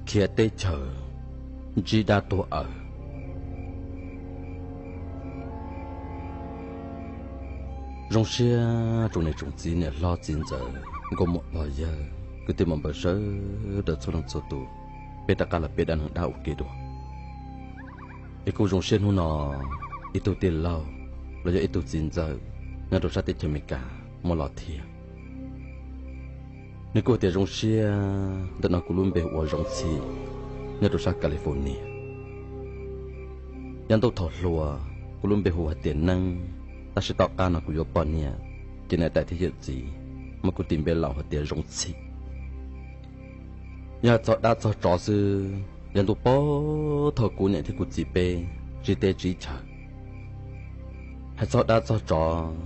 Khiav teb chaws, ntsib dab tuag aws. Zoo siab tsoom niam tsoom txiv, niam hlob txiv ntxawm, nkauj muam pog yawg, kwv tij muam npawg sawv daws txhua leej txhua tus, peb rov qab los peb dab neeg dab ua ke dua. Es kuj zoo siab hnub no, ib tug tij laug los yog ib tug txiv ntxawm nyob rau sab teb chaws Amelikas muaj los thiab. Nws kuj tias zoo siab, ntawm no kuv lub npe hu ua Zoov Txhim, nyob rau sab California. Yav ntuj thaum hluas, kuv lub npe hu hais tias Neeb, tab sis tom qab no kuv yuav poj niam, ces niam tais thiab yawm txiv muab kuv tis npe laus hais tias Zoov Txhim. Yog txog dab txog tsov xwb, yav ntuj puag thaum kuv niam thiab kuv txiv peb tsiv teb tsiv chaw, hais txog dab txog tsov,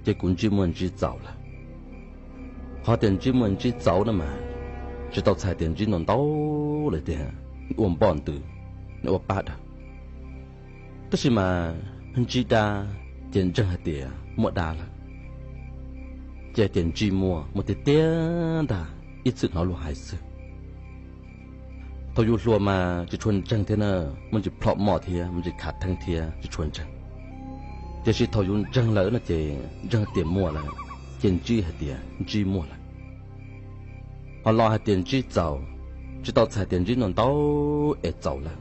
ces kuv ntsib muaj ntsib txaus lawm. Qhov tias ntsib muaj ntsib txaus no mas, tsis tau txhais tias ntsib ntau ntau lawm tiag, ua npoj ntws, ua pab dawb. Tab sis mas ntsib dab, ces ntseeg hais tias muaj dab lawm. Ces tias ntsib muaj, muaj tiag tiag ntag, ib txwm hnov luag hais xwb. Thaum yus hluas mas tsis tshua ntseeg thiab na, muaj ntsis plhom mom thiab muaj ntsis khav theeb thiab tsis tshua ntseeg. Tiam sis thaum yus ntseeg lawm no ces ntseeg tias muaj lawm, ces ntsib hais tias ntsib muaj lawm. Ho los hais tias ntsib txaus, tsis tau txhais tias ntsib ntau ntau es txaus lawm.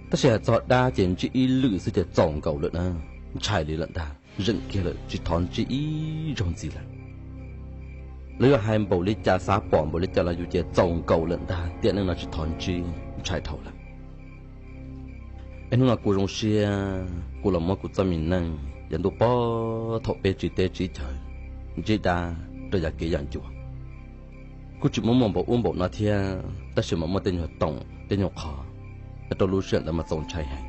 Tab sis hais txog dab ces ntsib ib lwm xwb ces txaus nkaus lawm na, ntshai li lawm ntag, zeem kiag lawm tsis thov ntsib ib zaug ntxiv lawm. Lawv yuav hais npaum li cas, xav pom npaum li cas los yus ces txaus nkaus lawm ntag, tiam neej no tsis thov ntsib, ntshai dhau lawm. Es hnub no kuv zoo siab, kuv los muab kuv txoj me neej yav ntuj puag thaum peb tsiv teb tsiv chaw, ntsib dab rau yav kev yam ncua. Kuj tsis muaj muaj npaum ub npaum no thiab, tab sis mas muaj tej nyuag toom tej nyuag qho, nyob rau lub sij hawm ntawd mas txaus ntshai heev.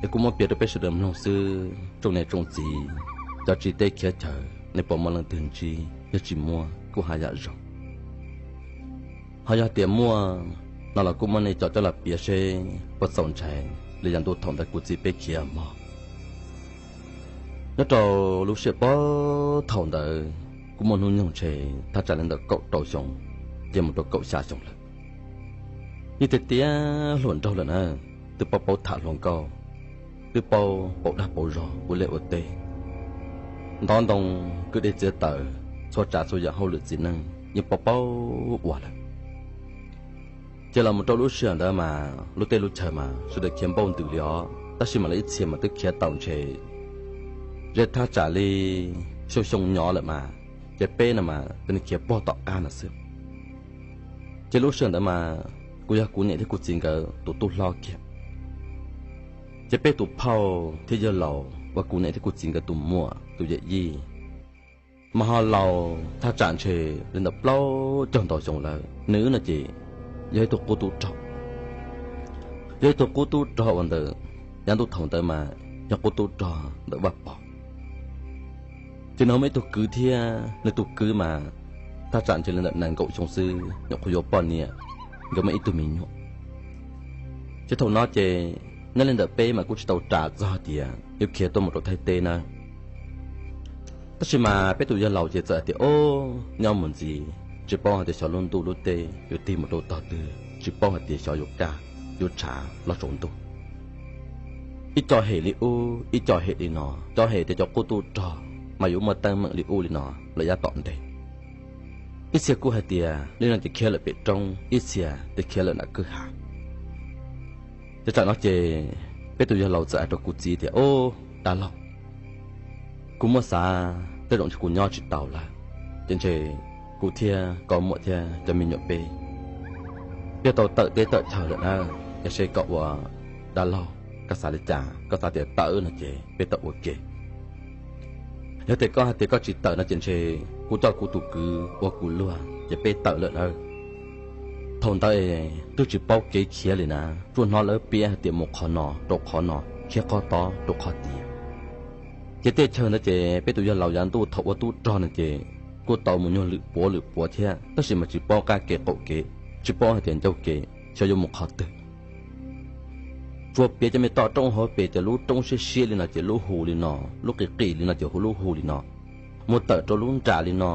Es kuv muab piav rau peb sawv daws mloog xwb, tsoom niam tsoom txiv, cov tsiv teb khiav chaw nej puas muaj leej twg ntsib, yog tsis muaj kuj haj yam zoo. Ho yog tias muaj no los kuj muab nej cov coj los piav seb puas txaus ntshai li yav ntuj thaum ntawd kuv txiv peb khiav mog. Nyob rau lub sij hawm puag thaum ntawd kuj muaj hnub nyoog ntshe thaj tsam li ntawm kaum rau xyoo, ces mus rau kaum xya xyoo lawm. Yeej tiag tiag hluas nraug lawm na, twb paub paub tham hluas nkauj, twb paub pauv dag pauv zog ua liaj ua teb, ntov ntoo kwv dej txiav taws, txhua tsav txhua yam hauj lwm txiv neej yeej paub paub ua lawm. Ces los mus rau lub sij hawm ntawd mas lub teb lub chaw mas sawv daws khiav npauj ntws li os, tab sis mas lawv ib txhia mas twb khiav tau ntshe ze thaj tsam li xyoo xyoo nyob lawm mas, ces peb no mas peb khiav puag tom qab no xwb. Ces lub sij hawm ntawd mas kuv yog kuv niam thiab kuv txiv nkawd tus tub hlob kiag. Ces peb tus phauj thiab yawg laus uas kuv niam thiab kuv txiv nkawd tus muam tus yawm yij, mas ho laus thaj tsam ntshe li ntawm plaub caug ntau xyoo lawm. Nws no ces yog ib tug qub tub rog, yog ib tug qub tub rog uas ntawm yav ntuj thaum ntawd mas yog qub tub rog ntawm Vaj Pov. Ces nws ho muaj ib tug kwv thiab, nws tus kwv mas thaj tsam ntshe li ntawm nees nkaum xyoo xwb nyuam qhuav yuav poj niam, nkawd muaj ib tug me nyuam. Ces thaum no ces nyob li ntawm peb mas kuj tsis tau ras txog tias yuav khiav tuaj mus rau Thaib teb na. Tab sis mas peb tus yawg laus ces txawm hais tias, o, nyob mus ntxiv tsis paub hais tias xyov lub ntuj lub teb yuav tig mus rau tog twg, tsis paub hais tias xyov yuav kaj yuav tshav los tsaus ntuj. Ib co hem li ub, ib co hem li no, cov hem tias cov qub tub rog mas yuav muaj teeb meem li ub li no lawm yav tom ntej. Ib txhia kuj hais tias li no ces khiav lawm pem roob, ib txhia ces khiav lawm nram kwj ha. Ces tsam no ces peb tus yawg laus txawm hais rau kuv txiv tias, o, dab laug, kuv muab xav tej zaum ntshe kuv nyob tsis tau lawm, ces ntshe kuv thiab koj muam thiab cov me nyuam peb, peb tau tawm teb tawm chaw lawm na. Yog seb koj ua dab laug koj xav li cas, koj xav tias tawm no ces peb tawm ua ke. Yog tias koj hais tias koj tsis tawm no ces ntshe kuv coj kuv tus kwv ua kuv luag ces peb tawm lawm nawb. Thaum ntawd twb tsis paub kev khiav li na, tsuas hnov lawv piav hais tias mus qhov no rau qhov no, khiav qhov tod rau qhov tid. Ces tej chaw ntawd ces peb tus yawg laus yav ntuj thaum ua tub rog no ces kuj tau mus nyuag lwm puav lwm puav thiab, tab sis mas tsis paub qab kev qaum kev, tsis paub hais tias ncauj kev xyov yuav mus qhov twg. Tsuas piav cov me toj roob hauv pes ces lub roob siab siab li no ces lub hu li no, lub qis qis li no ces hu lub hu li no, mus tawm rau lub nram li no,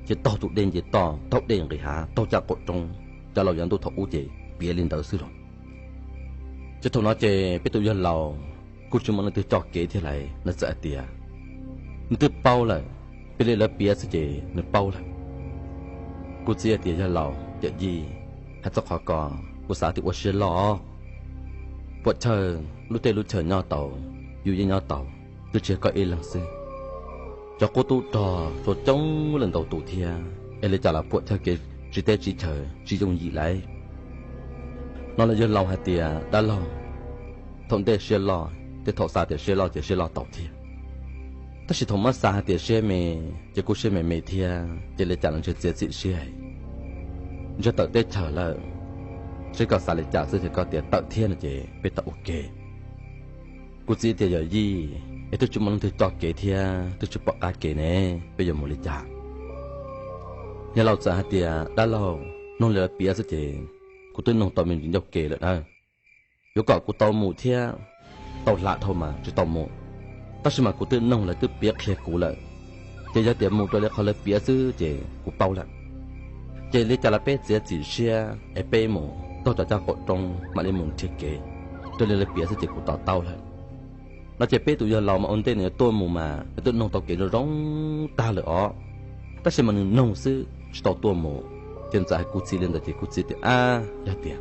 ces taug tus dej nce toj, taug dej nqis hav, taug caj qaum roob. cov laus yav ntuj thaum ub ces piav li ntawd xwb los. Ces thaum no ces peb tus yawg laus kuj tsis muaj leej twg coj kev thiab lawm, nws txawm hais tias nws twb paub lawm, piav li lawv piav xwb ces nws paub lawm. Kuv txiv hais tias, yawg laus, yawm yij, hais txog qhov ko, kuv xav tias ua siab loj, puam chawj lub teb lub chaw nyob tau, yus yeej nyob tau, twb tsis yog koj ib leeg xwb. Cov qub tub rog tau coob leej ntau tus thiab, es li cas los puam chawj kev tsiv teb tsiv chaw tsis yooj yim lauj. No los yawg laus hais tias, dab laug, thaum ntej siab loj, tej thaum xav tias siab loj ces siab loj tau thiab. Tab sis thaum muab xav hais tias siab me, ces kuj siab me me thiab, ces li cas los ntshe txiav txim siab, ntshe tawm teb chaws lawm, seb koj xav li cas xwb, ces koj tias tawm thiab no ces peb tau ua ke. Kuv txiv tias, yawm yij, es twb tsis muaj leej twg coj kev thiab twb tsis pom qab kev ne, peb yuav mus li cas? Yawg laus txawm hais tias, dab laug, nug li lawv piav xwb ces kuv twb nug tau me ntsis ncauj ke lawm na. Yuav kom kuv tau mus thiab tau hla dhau mas tsis tau mus, tab sis mas kuv twb nug lawv twb piav qhia kuv lawm, ces yog tias mus raws li qhov lawv piav xwb ces kuv paub lawm. Ces li cas los peb txiav txim siab es peb mus taug cov caj qaum roob mam li mus nrhiav kev, raws li lawv piav xwb ces kuv to taub lawm. No ces peb tus yawg laus mas ua ntej nws yuav tuaj mus mas nws twb nug tau kev zoo zoo tag lawm os, tab sis mas nws nug xwb tsis tau tuaj mus. Ces txawm hais kuv txiv li ntawd ces kuv txiv tias, ab, yog tias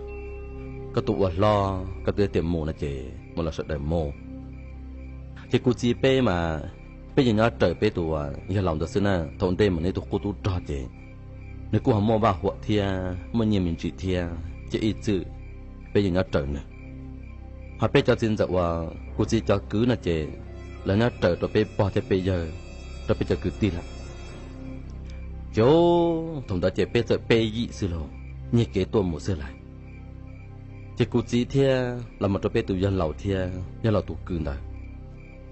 koj tus ua hlob koj twb tias mus no ces mus los sawv daws mus. Ces kuv txiv peb mas peb yeej nyob raws peb tus yawg laus ntawd xwb na. Thaum ntej mas nws ib tug qub tub rog ces nws kuj ho muaj vaj huam thiab muaj nyiaj me ntsis thiab, ces ib txwm peb yeej nyob raws nws. Ho peb cov txiv ntxawm uas kuv txiv cov kwv no ces lawv nyob raws rau peb pog thiab peb yawg, rau peb cov kwv tij lawm. Ces thaum ntawd ces peb txawm peb yim xwb lauj, nyiag kev tuaj mus xwb lawm. Ces kuv txiv thiab los mus rau peb tus yawg laus thiab yawg laus tus kwv ntawd.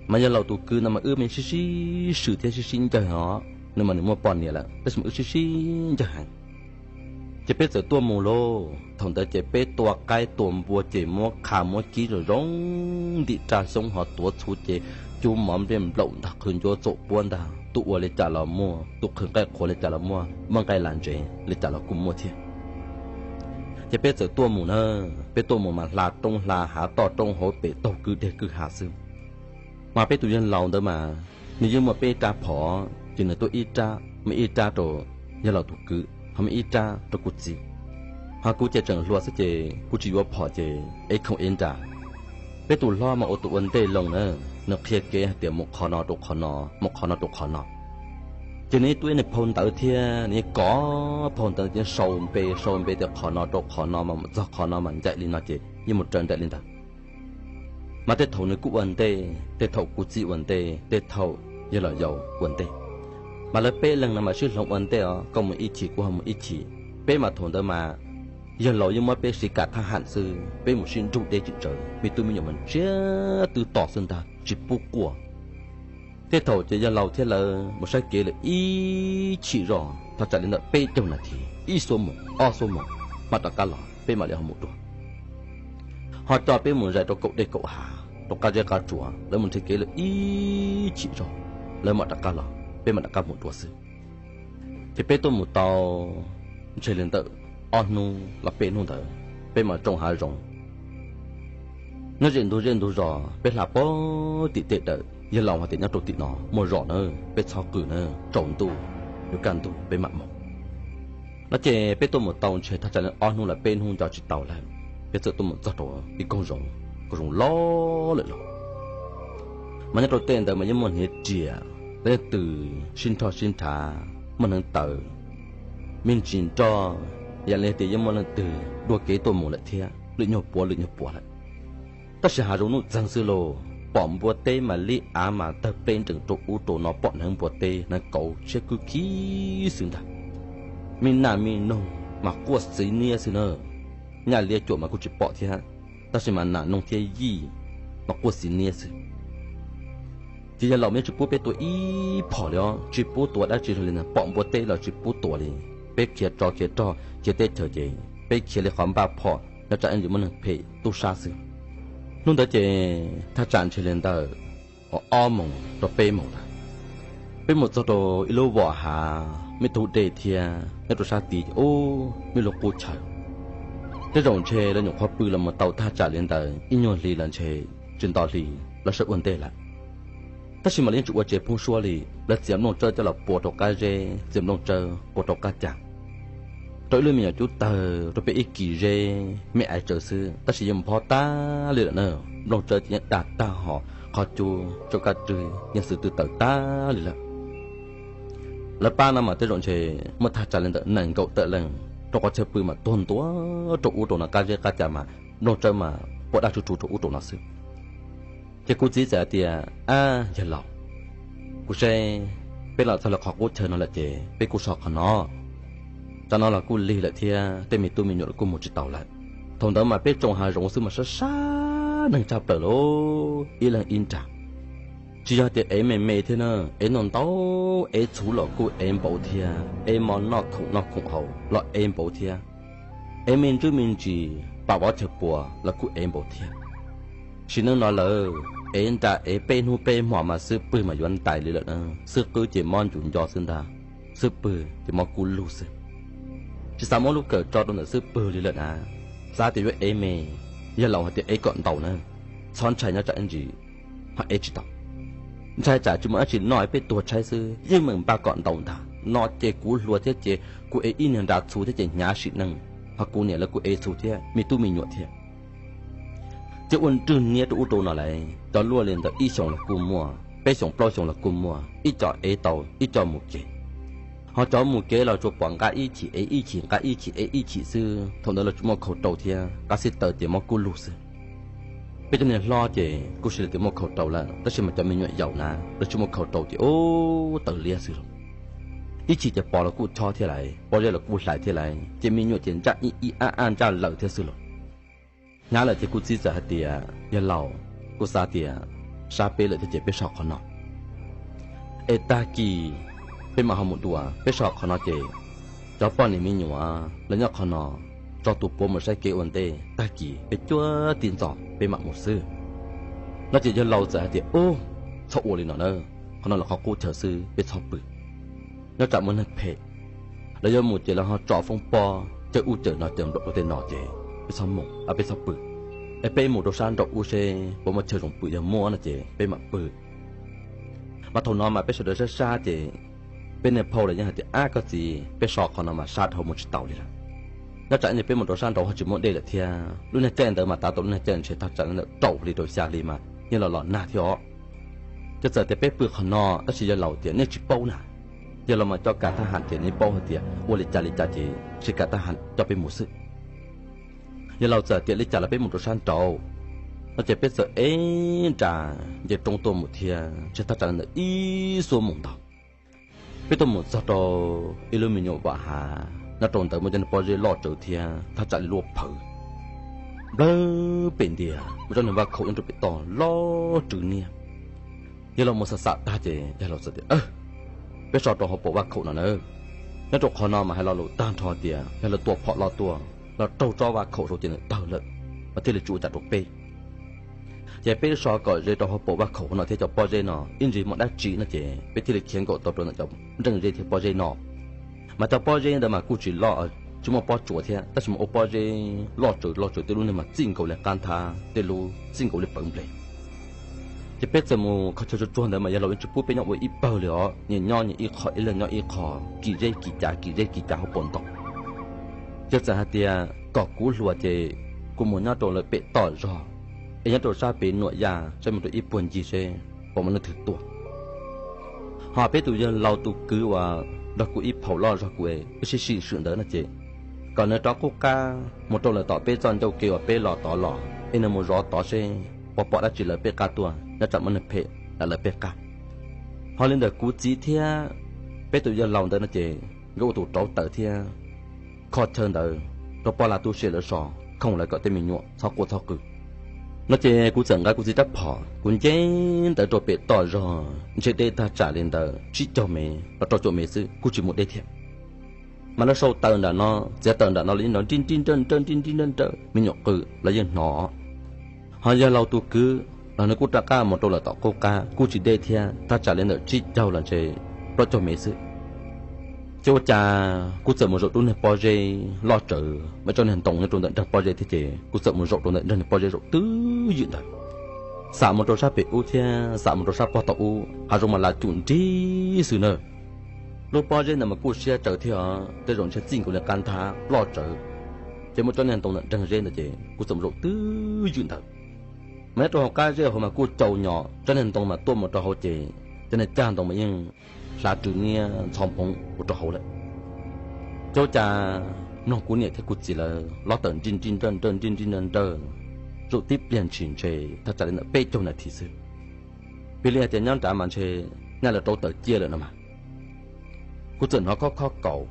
Mas yawg laus tus kwv ntawd mas wb me sib sib swm thiab sib sib ncawg os, nws mas nws muaj poj niam lawm tab sis mas wb sib sib ncawg heev. Ces peb txawm tuaj mus lauj, thaum ntawd ces peb tua qaib tua npua ces muab qha muab kib zoo zoo ntim raj xyoob ho tuav txhuv ces cub mov nplej nplaum ntag, qhwv ncuav txaum puab ntag, tuaj ua li cas los muaj, tuaj qhwv nqaij qhuav li cas los muaj, muaj nqaij las ntsev li cas los kuj muaj thiab. Ces peb txawm tuaj mus na, peb tuaj mus mas hla roob hla hav toj roob hauv pes taug kwj deg kwj ha xwb. Mas peb tus yawg laus ntawd mas nws yeej muaj peb rab phom, ces nws tuaj ib rab, muaj ib rab rau yawg laus tus kwv ho muaj ib rab rau kuv txiv. Ho kuv ces tseem hluas xwb ces kuv tsis yuav phom ces ev khoom ev nra. Peb tus hlob mas ua tus ua ntej loo na, nws qhia kev hais tias mus qhov no rau qhov no, mus qhov no rau qhov no. Ces nws yeej tuaj ib niag phau ntawv thiab nws yeej kov phau ntawv ces sau npe sau npe tias qhov no rau qhov no mas mus txog qhov no mas ncaim li no ces yeej mus raws nraim li ntawd. Mas tej thaum nws kuj ua ntej, tej thaum kuv txiv ua ntej, tej thaum yawg laus yau ua ntej. Mas lawv peb leeg no mas sib hloov ua ntej os, koj mus ib chim kuv ho mus ib chim. Peb mas thaum ntawd mas yawg laus yeej muab peb siv kam thab ham xwb, peb mus sib nrug deb tsis tsawg, me tub me nyuam mas ntsiag twb to xwb ntag tsis pub quaj. Tej thaum ces yawg laus thiab lawv mus saib kev lawm ib chim zoj thaj tsam li ntawm peb caug nas this, ib xuab moos ob xuab moos mam rov qab los peb mam li ho mus dua. Ho coj peb mus zais rau kaum dej kaum hav rau qab zeb qab tsua, lawv mus nrhiav kev lawm ib chim zoj, lawv mam rov qab los peb mam rov qab mus dua xwb. Ces peb tuaj mus tau ntshe li ntawm ob hnub los peb hnub ntawd peb mam tsoo hav zoov. Nyob ze ntug zej ntug zos peb hla pag tim tej dawm, yawg laus hais tias nyob rau tim no muaj zos na, peb txhob qw na, tsaus ntuj yuav kaj ntug peb mam mus. No ces peb tuaj mus tau ntshe thaj tsam li ob hnub los peb hnub nco tsis tau lawm, peb txawm tuaj mus txog rau ib koog zoov, koog zoov loj lawm los. Mas nyob rau tej ntawd mas yeej muaj hniav riam, leej twg sib nrhoj sib nrhav, muaj hneev taw, me ntsis nroj, yam li tias yeej muaj leej twg dua kev tuaj mus lawm thiab, lwm nyuag puav lwm nyuag puav lawm. Tab sis hav zoov nuj txeeg xwb lauj, pom npua teb mas lib av mas tawg pleb nrees rau ub rau no, pom hneev npua teb hneev kauv tshiab kwb khib xwb ntag. Me nas me noog mas quaj xiv niab xwb na, nyaj liab cuam mas kuj tsis pom thiab, tab sis mas nas noog thiab yij mas quaj xiv niab xwb. Ces yawg laus mas yeej tsis pub peb tua ib phom li os, tsis pub tua dab tsi li, pom npua teb los tsis pub tua li. Peb khiav tsov khiav rog khiav teb chaws ces peb khiav li qhov npaj phom nyob tsam ib ntsis muaj neeg phem tub sab xwb. Hnub ntawd ces thaj tsam ntshe li ntawm ob moos rau peb moos ntawd, peb mus txog rau ib lub vom hav, muaj ib tug dej thiab nyob rau sab tid ces ub muaj ib lub qub chaw. Tej zaum ntshe lawv nyuam qhuav pw los mus tau thaj tsam li ntawd ib nyuag hli los ntshe tsis nto hli lawv sawv ua ntej lawm. Tab sis mas lawv yeej tsis ua tsev phooj suab li, lawv txiav nplooj tsawb coj los pua rau qab zeb, txiav nplooj tsawb pua rau qab cas, rau ib lub me nyuam cub tawg rau pem ib kis zeb me aiv tsawv xwb, tab sis yeej nphob tag li lawm na. Nplooj tsawb ces yeej dag tag hos qhov cub tsau kaj rwg yeej xwb twb tawg tag li lawm. Lawv pab no mas tej zaum ntshe muaj thaj tsam li ntawm nees nkaum tawm leej, rau qhov chaw pw mas tuag ntua rau ub rau no, qab zeb qab cas mas nplooj tsawb mas pua daj tsuj tsuv rau ub rau no xwb. Ces kuv txiv txawm hais tias, Ab yawg laus, kuv saib peb los txog lawv qhov qub chaw no lawm ces peb kuj so qhov no. Tsam no los kuj lig lawm thiab tej me tub me nyuam los kuj mus tsis taus lawm. Thaum ntawd mas peb tsoom hav zoov xwb mas sab sab neeg tshaj plaws lauj, ib leeg ib nra. Tsis yog tias ev me me thiab na, ev ntau ntau, ev txhuv los kuj ev npaum thiab, ev mov noj khoom noj khoom haus los ev npaum thiab, ev me ntsuj me ntsis pam vov chaw pua los kuj ev npaum thiab. Sim neej no lawm ev nra ev peb hnub peb hmo mas xwb pwg mas yuav ntais li lawm na, xwb qwb ces mob ncuv nco xwb ntag, xwb pwg ces mob kub lug xwb. Tsis xav muab lub kawm tso rau ntawm xwb pwg li lawm na, xav tias yuav ev me, yawg laus hais tias ev kom ntau na, txhob ntshai nyob tsam ntsis ho ev tsis tau. Ntshai tsam tsis muaj dab tsi noj peb tuag tshaib xwb, yeej meem npaj kom ntau ntag. No ces kuv hluas thiab ces kuv ev ib niag nra txhuv thiab ces hnyav sim neej, ho kuv niam lawv kuj ev txhuv thiab me tub me nyuam thiab. Ces ua nrwg niab rau ub rau no lawm, cov luaj li ntawd ib xyoos los kuj muaj, peb xyoos plaub xyoos los kuj muaj, ib co ev tau ib co mus kev. Ho cov mus kev los tsuas pom nqa ib chim ev ib chim, nqa ib chim ev ib chim xwb, thaum ntawd los tsis muaj khau rau thiab, qab xib taws ces mob kub lug xwb. Peb cov niag hlob ces kuj sis li tias muaj khau rau lawm, tab sis mas cov me nyuam yaus na lawv tsis muaj khau rau ces ub tawv liab xwb lauj. Ib chim ces pos los kuj chob thiab lawm, pob zeb los kuj hlais thiab lawm, ces me nyuam ces ntsaj ib ib ab ab ntsaj lawm thiab xwb lauj. Hnyav lawm ces kuv txiv txawm hais tias, Yawg laus, kuv xav tias sab peb lawm thiab ces peb so qhov no es tag kis peb mam ho mus dua. Peb so qhov no ces cov poj niam me nyuam lawv nyob qhov no, tso tus puav mus saib kev ua ntej, tag kis peb cuab tib ntxov peb mam mus xwb. No ces yawg laus txawm hais tias, Ub, txhob ua li no na, qhov no los qhov qub chaw xwb, peb txhob pw. Nyob tsam muaj neeg phem, lawv yuav mus ces lawv ho tso foob pob cawm ub cawm no cawm nplaum rau tej no ces peb txhob mus, peb txhob pw, es peb mus rau sab nraum ub seb puas muaj chaw zoo pw, yog muaj no ces peb mam pw. Mas thaum no mas peb sawv daws sab sab ces peb niag phauj los yeej hais tias, Ab koj txiv, peb so qhov no mas sab dhau mus tsis tau li lawm. Nyob tsam peb mus rau sab nraud ho tsis muaj dej lawm thiab, lub niag caij ntawd mas tav tau lub niag caij ntshe thaj tsam ntawm rau hli rau xya hli mas yeej los los nag thiab os. Ces txawm tias peb pw qhov no, tab sis yawg laus tias nej tsis paub na, yawg laus mas coj kam thab ham ces nej paub hais tias ua li cas li cas ces tsis kam thab ham coj peb mus xwb. Yawg laus txawm tias li cas los peb mus rau sab nraud. No ces peb txawm ev nra nce roob tuaj mus thiab ntshe thaj tsam ntawm ib xuab moos ntau. Peb tuaj mus txog rau ib lub me nyuam vam hav, nyob rau ntawd muaj cov niag pob zeb loj tsawv thiab thaj tsam li luaj phawv. Nplawg pem ntiag muaj tsob niag vaj khaum nyob rau pem toj loj tswv niag. Yawg laus mus xam xam tag ces yawg laus txawm tias, Peb so rau hauv paus vaj khaum no na. Nyob rau qhov no mas hais lo lus tag nrho tias yog lawv tua phom loj tuaj los raug tsob vaj khaum saud ces nws tawg lawm, mas thiaj li tsis ua cas rau peb. Ces peb so kom ze rau hauv paus vaj khaum no thiab cov pob zeb no ib ntsis muaj dab tsi no ces peb thiaj li khiav nkaum tau rau ntawm cov nreej zeb thiab pob zeb no. Mas cov pob zeb ntawd mas kuj tsis loj, tsis muaj pob tsuas thiab, tab sis mas ua pob zeb loj tsawv loj tsawv, tej lub niag mas txij nkaus li qab nthab, tej lub txij nkaus li pawv nplej. Ces peb txawm mus kho chaw tsuag tsuag ntawd mas yawg laus yeej tsis pub peb nyob ua ib pawg li os, nyias nyob nyias ib qho, ib leeg nyob ib qho, kis zeb kis cav kis zeb kis cav hauv paus ntoo. Ces txawm hais tias kom kuv hluas ces kuv mus nyob rau lawv pem toj zog, es nyob rau sab pem nuam yaj saib mus rau ib puag ncig seb puas muaj leej twg tuaj. Ho peb tus yawg laus tus kwv uas nrog kuv ib phaum loj zog kuv es wb sib sim swm ntawd no ces kom nws rov qub qab mus rau lawm tom peb txoj ncauj ke uas peb los tod los es nws mus zov tod seb puas pom dab tsi lawv peb qab tuaj, nyob tsam muaj neeg phem lawv peb qab. Ho li ntawm kuv txiv thiab peb tus yawg laus ntawd no ces nkawd ua tus rauv taws thiab kho chaw ntawd rau poj lag tub se lawv so, khoom lawv kom tej me nyuam txhob quaj txhob qw. No ces kuv txawm nqa kuv txiv rab phom, kuv nce ntawd rau pem toj zog ntshe deb tag tsam li ntawd tsib caug mev los rau caum mev xwb kuj tsis mus deb thiab. Mas lawv sau taws nram no, txiav taws nram no los yeej nrov nrib nrib nrawj nrawj nrib nrib nrawj nrawj, me nyuam qw los yeej hnov. Ho yawg laus tus kwv los nws kuj rov qab mus rau lawm tom qub qab kuj tsis deb thiab, thaj tsam li ntawm tsib caug los ntshe plaub caug mev xwb. Ces ua cas kuv txawm mus zaum rau niag pob zeb loj tsawv, muaj ib tsob niag ntoo nyob rau ntawm nraag pob zeb thiab, ces kuv txawm mus zaum rau ntawm nraag niag pob zeb zaum twb ywm ntawd, xam mus rau sab pem ub thiab xam mus rau sab pob tau ub, hav zoov mas lav cum nrig xwb na. Lub pob zeb ntawd mas kuj siab tsawv thiab os, tej zaum ntshe txij nkaus li qab nthab ploj tsawv. Ces muaj tsob niag ntoo ntawm nraag zeb ntawd ces kuv txawm mus zaum twb ywm ntawd. Mas nyob rau hauv qab zeb hauv mas kuj caum nyom, tsob niag ntoo mas tuaj mus rau hauv ces cov niag cag ntoo mas yeej hlav rwv niab ntxhov nphoov mus rau hauv lawm. Ces ua cas mloog kuv niam thiab kuv txiv lawv lob tawm nrij nrij nrawj nrawj nrij nrij nrawj nrawj, zaum tib pliag ntshis ntshe thaj tsam li ntawm peb caug nas this xwb. Piv li hais tias nyob nrad mas ntshe nyaj lawv rau tawm cia lawm no mas. Kuv txawm hnov khob khob kaus,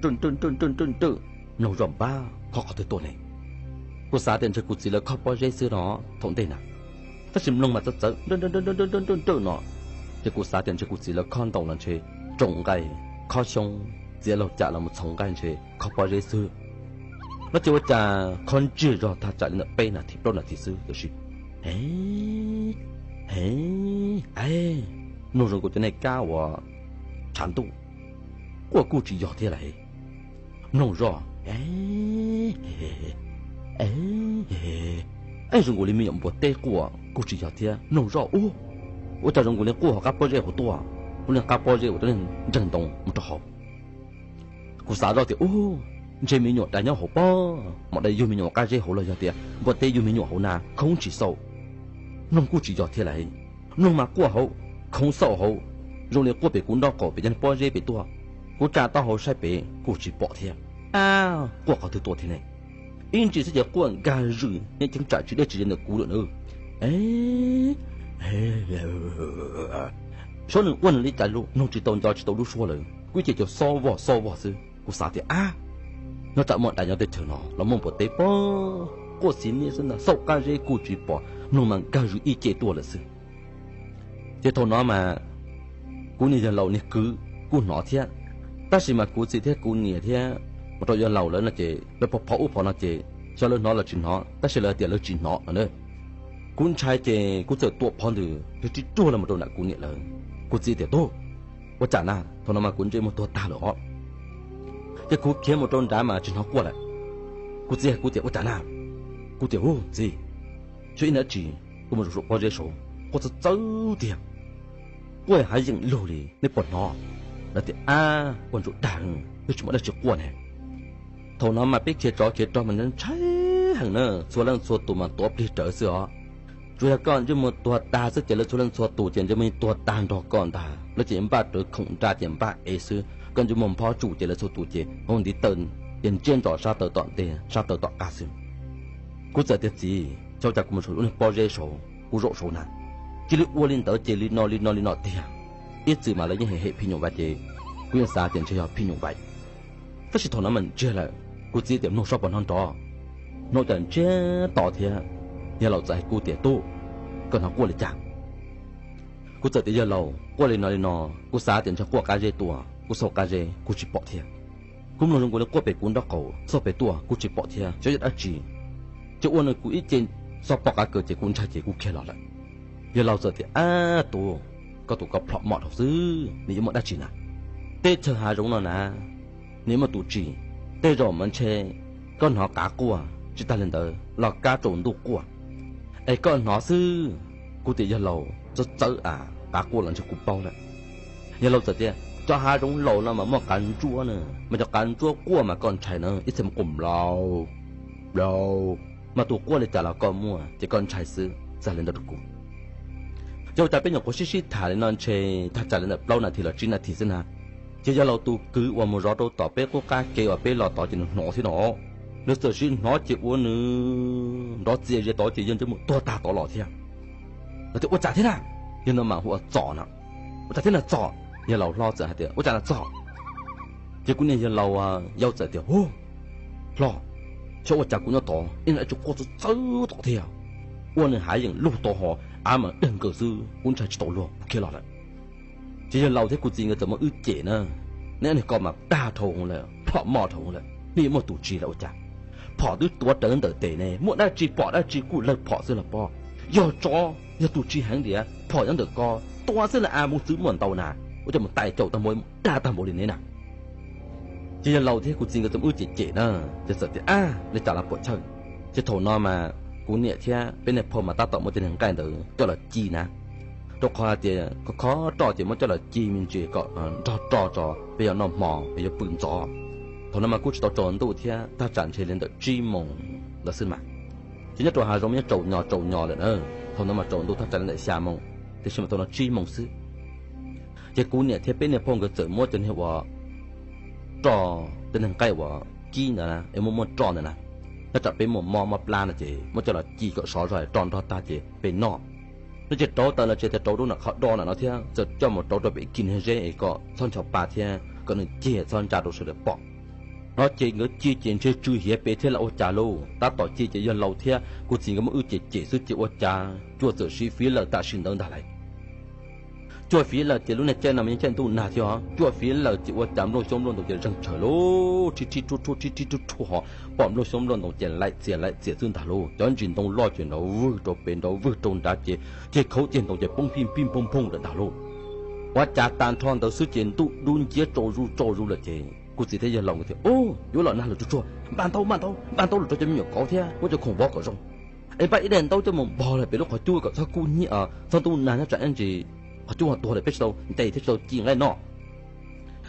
nrawj nrawj nrawj nrawj nrawj, mloog zoj npab khob qhov twg tuaj ne. Kuv xav tias ntshe kuv txiv lawv khob pob zeb xwb no thaum ntej na, tab sis mloog mas txawv txawv nrawj nrawj nrawj nrawj no, ces kuv xav tias ntshe kuv txiv lawv khob ntoo los ntshe tsoom nqaij, khob xyoob, txiav laug cam los mus txhoov nqaij ntshe khob pob zeb xwb. No ces ua cas khob ntsiag zog thaj tsam li ntawm peb nas this plaub nas this xwb tiam sis, he, he, mloog zoo nkaus cov niag kab uas tshav ntuj quaj kuj tsis yog thiab lauj. Mloog zoj, e, zoo nkaus li me nyuam npua teb quaj kuj tsis yog thiab. Mloog zoj ub, ua cas zoo nkaus li quaj hauv qab pob zeb hauv tuaj, ua li qab pob zeb uas rau niag nraag ntoo mus rau hauv. Kuv xav zoj tias ub, ntshe me nyuam dais nyob hauv pob, maum dais yug me nyuam qab zeb hauv los yog tias npua teb yug me nyuam hauv na, khoov tsis xauj. Mloog kuj tsis yog thiab lauj, mloog mas quaj hauv, khoov xauj hauv, zoo li quaj pem kuv nraub qaum pem cov pob zeb pem tuaj. Kuv tsa taub hau saib pem kuj tsis pom thiab. Ab, quaj qhov twg tuaj thiab ne? Ib ntsis xwb ces quaj nkag zwm nyob ceeb tsam tsis deb tsis ze ntawm kuv lawm na. Saib nws quaj nws li cas los mloog tsis tau nco tsis tau lub suab lawm, kuv ib ce ces xob vog xob vog xwb. Kuv xav tias ab, nyob tsam muaj dais nyob teb chaws no los muaj npua teb pob, quaj xiv niab xwb ntag, xauj qab zeb kuj tsis pom, mloog mas nkag zwm ib ce tuaj lawm xwb. Ces thaum no mas kuv niag yawg laus niag kwv kuj hnov thiab, tab sis mas kuv txiv thiab kuv niam thiab mus rau yawg laus lawv no ces lawv phov phov ub phov no ces xyov lawv hnov los tsis hnov, tab sis lawv tias lawv tsis hnov no na. Kuv ntshai ces kuv txawm tuam phov ntws rib ruag los rau nram kuv niam lawv. Kuv txiv tias tub, ua cas na, thaum no mas kuv ntsej muag tuag tag lawm os. Ces kuv khiav mus rau nrad mas tsis hnov quaj lawm. Kuv txiv hais kuv tias ua cas na, kuv tias ub txiv, xyov ib nab tsi, kuv mus zaum saum pob zeb saud quaj txawv txawv tiag, quaj hav yeem lug li nej puas hnov? Lawv tias ab, quaj ntsuag dag, twb tsis muaj dab tsi quaj ne. Thaum no mas peb khiav tsov khiav rog mas ntshai heev na, txhua leej txhua tus mas tuav plig rawv xwb os. Tsuas yog koj ntsej muag tuag tag xwb ces lawv txhua leej txhua tus ces ntsej muag tuag tag nrog koj ntag, lawv ces npaj rawv khoom nra ces npaj ev xwb, koj ntsej muag nphob tsuj ces lawv txhua tus ces hu ntiv taw ces ntsiab ntsos sab taw tom ntej sab taw tom qab xwb. Kuv txawm tias txiv, xyov cas kuv mus saum lub niag pob zeb saud kuv zaum saud na, cia li ua li ntawd ces li no li no li no tiag. Ib txwm mas lawv yeej hem hem phim nyuj vais ces kuv yeej xav tias ntshe yog phim nyuj vais. Tab sis thaum no mas ntsiag lawm, kuv txiv tias mloog saib puas hnov nrov. Hnov cas ntsiag to thiab. Yawg laus txawm hais kuv tias tub, koj hnov quaj li cas? Kuv txawm tias yawg laus, quaj li no li no, kuv xav tias ntshe quaj qab zeb tuaj, kuv xauj qab zeb kuj tsis pom thiab. Kuv mloog zoo nkaus li quaj pem kuv nraub qaum xauj pem tuaj kuj tsis pom thiab, xyov yog dab tsi. Ces ua nws kuv ib ce xob pob qav kaws ces kuv ntshai ces kuv khiav los lawm. Yawg laus txawm tias ab tub, koj tus koj plhom mom dhau xwb, nws yuav muaj dab tsi na? Teb chaws hav zoov no na, nws yuav muaj tus tsis? Tej zaum mas ntshe koj hnov qav quaj, tsis tas li ntawd los kab tsaus ntuj quaj es koj hnov xwb. Kuv tias yawg laus, txawv txawv a, qav quaj los ntshe kuv paub lawm. Yawg laus txawm tias cov hav zoov laus no mas muaj qav ntsuab na, mas cov qav ntsuab quaj mas koj ntshai na, ib txhia mas quaj mlaus mlaus, mas tus quaj li cas los koj muaj ces koj ntshai xwb. Txawm li ntawd rau kuv. Ces ua cas peb nyuam qhuav sib sib tham li no ntshe thaj tsam li ntawm plaub nas this los tsib nas this xwb na, ces yawg laus tus kwv uas mus zov rau tom peb qub qab kev uas peb los tod ces nws hnov thiab no. Nws txawm sim hnov ces ua nws nrov txias zias tod ces yawg ntsej muag tuag tag tod los thiab. Lawv tias ua cas thiab na? Yawg no mas hu ua Txos no. Ua cas thiab na Txos? Yawg laus hlob txawm hais tias ua cas na Txos? Ces kuv niag yawg laus yau txawm tias hu, hlob, xyov ua cas kuv nyob tod ib nrab tsuas quaj txawv txawv tom thiab, ua nws hav yeem lug tod ho, av mas dawg nkaus xwb, kuv ntshai tsis tau luag kuv khiav los lawm. Ces yawg laus thiab kuv txiv nkawd txawm muab wb cem na, neb niag ko mas dag dhau hwv lawm, plhom mom dhau hwv lawm, neb yuav muaj tus tsis lawm ua cas? Phom twb tuav rawv ntawm tes ne, muaj dab tsi pom dab tsi kuj lawg phom xwb los pob. Yog tsov yog tus tsis heev tias phom nyob ntawm ko, tua xwb los av mus txwv muaj ntau na, ua cas mus tais caum tag npaum, dag tag npaum li neb na. Ces yawg laus thiab kuv txiv nkawd txawm mus wb cem cem na, ces txawm tias, Ab, li cas los puam chawj. Ces thaum no mas kuv niam thiab peb niag phauj mas tab tom muab cov niag nqaij ntawd coj los ci na, rau qhov hais tias khov khov roj ces muab coj los ci me ntsis kom nrog roj tso peb yuav noj hmo es yuav pw ntxov. Thaum no mas kuj tsis tau tsaus ntuj thiab, thaj tsam ntshe li ntawm tsib moos ntawd xwb mas. Ces nyob rau hav zoov yeej tsaus nyo tsaus nyo lawm na, thaum no mas tsaus ntuj thaj tsam li ntawm xya moos, tiam sis mas thaum no tsib moos xwb. Ces kuv niam thiab peb niag phauj nkawd txawm muab cov niag uas roj, cov niag nqaij uas kib ntawd es muaj muaj roj ntawd na, nyob tsam peb muaj mob mob plab no ces muab coj los ci kom sov zog roj nrog tag ces peb noj. No ces rauv taws los tsev tas rauv rau nram qhov do nram no thiab txawm coj mus rauv rau pem kis niag zeb es kom txhob ncho pa thiab kom nws ceg txhob ntsa rau sawv daws pom. No ces nkawd ci ces ntshe tsw hiav pes thiab los ua cas lauj, tab tom ci ces yawg laus thiab kuv txiv nkawd muab wb cem cem xwb ces ua cas cua txawm siv fiv lawm tam sim ntawd ntag lauj. Cua fiv lawm ces lub niag caij no mas yeej caij ntuj nag thiab os, cua fiv lawm ces ua cas nplooj xyoob nplooj ntoo ces zeeg tshaws lauj, rhib rhib rhuaj rhuaj rhib rhib rhuaj rhuaj ho pom nplooj xyoob nplooj ntoo ces laim txias laim txias xwb ntag lauj. Cov ntsis ntoo loj ces nrov vwg rau pem nrov vwg rau nrad ces ceg khaub ceg ntoo ces poob pij pij nphooj nphooj lawm ntag lauj. Ua cas tag nrho ntawd xwb ces ntuj dub nciab tsaus zuj tsaus zuj lawm ces kuv txiv thiab yawg laus nkawd tias, Ub, yuav los nag lawm tsuag tsuag, npaj ntaub npaj ntaub npaj ntaub los rau cov me nyuam kauv thiab muab cov khoom vov kom zoo es npaj ib daim ntaub coj mus npog lawm pem lub qhov cub kom txhob kub hnyiab, txhob ntuj nag nyob tsam ib ntsis qhov cub ho tuag lawm peb tsis tau ntes thiab tsis tau ci nqaij noj.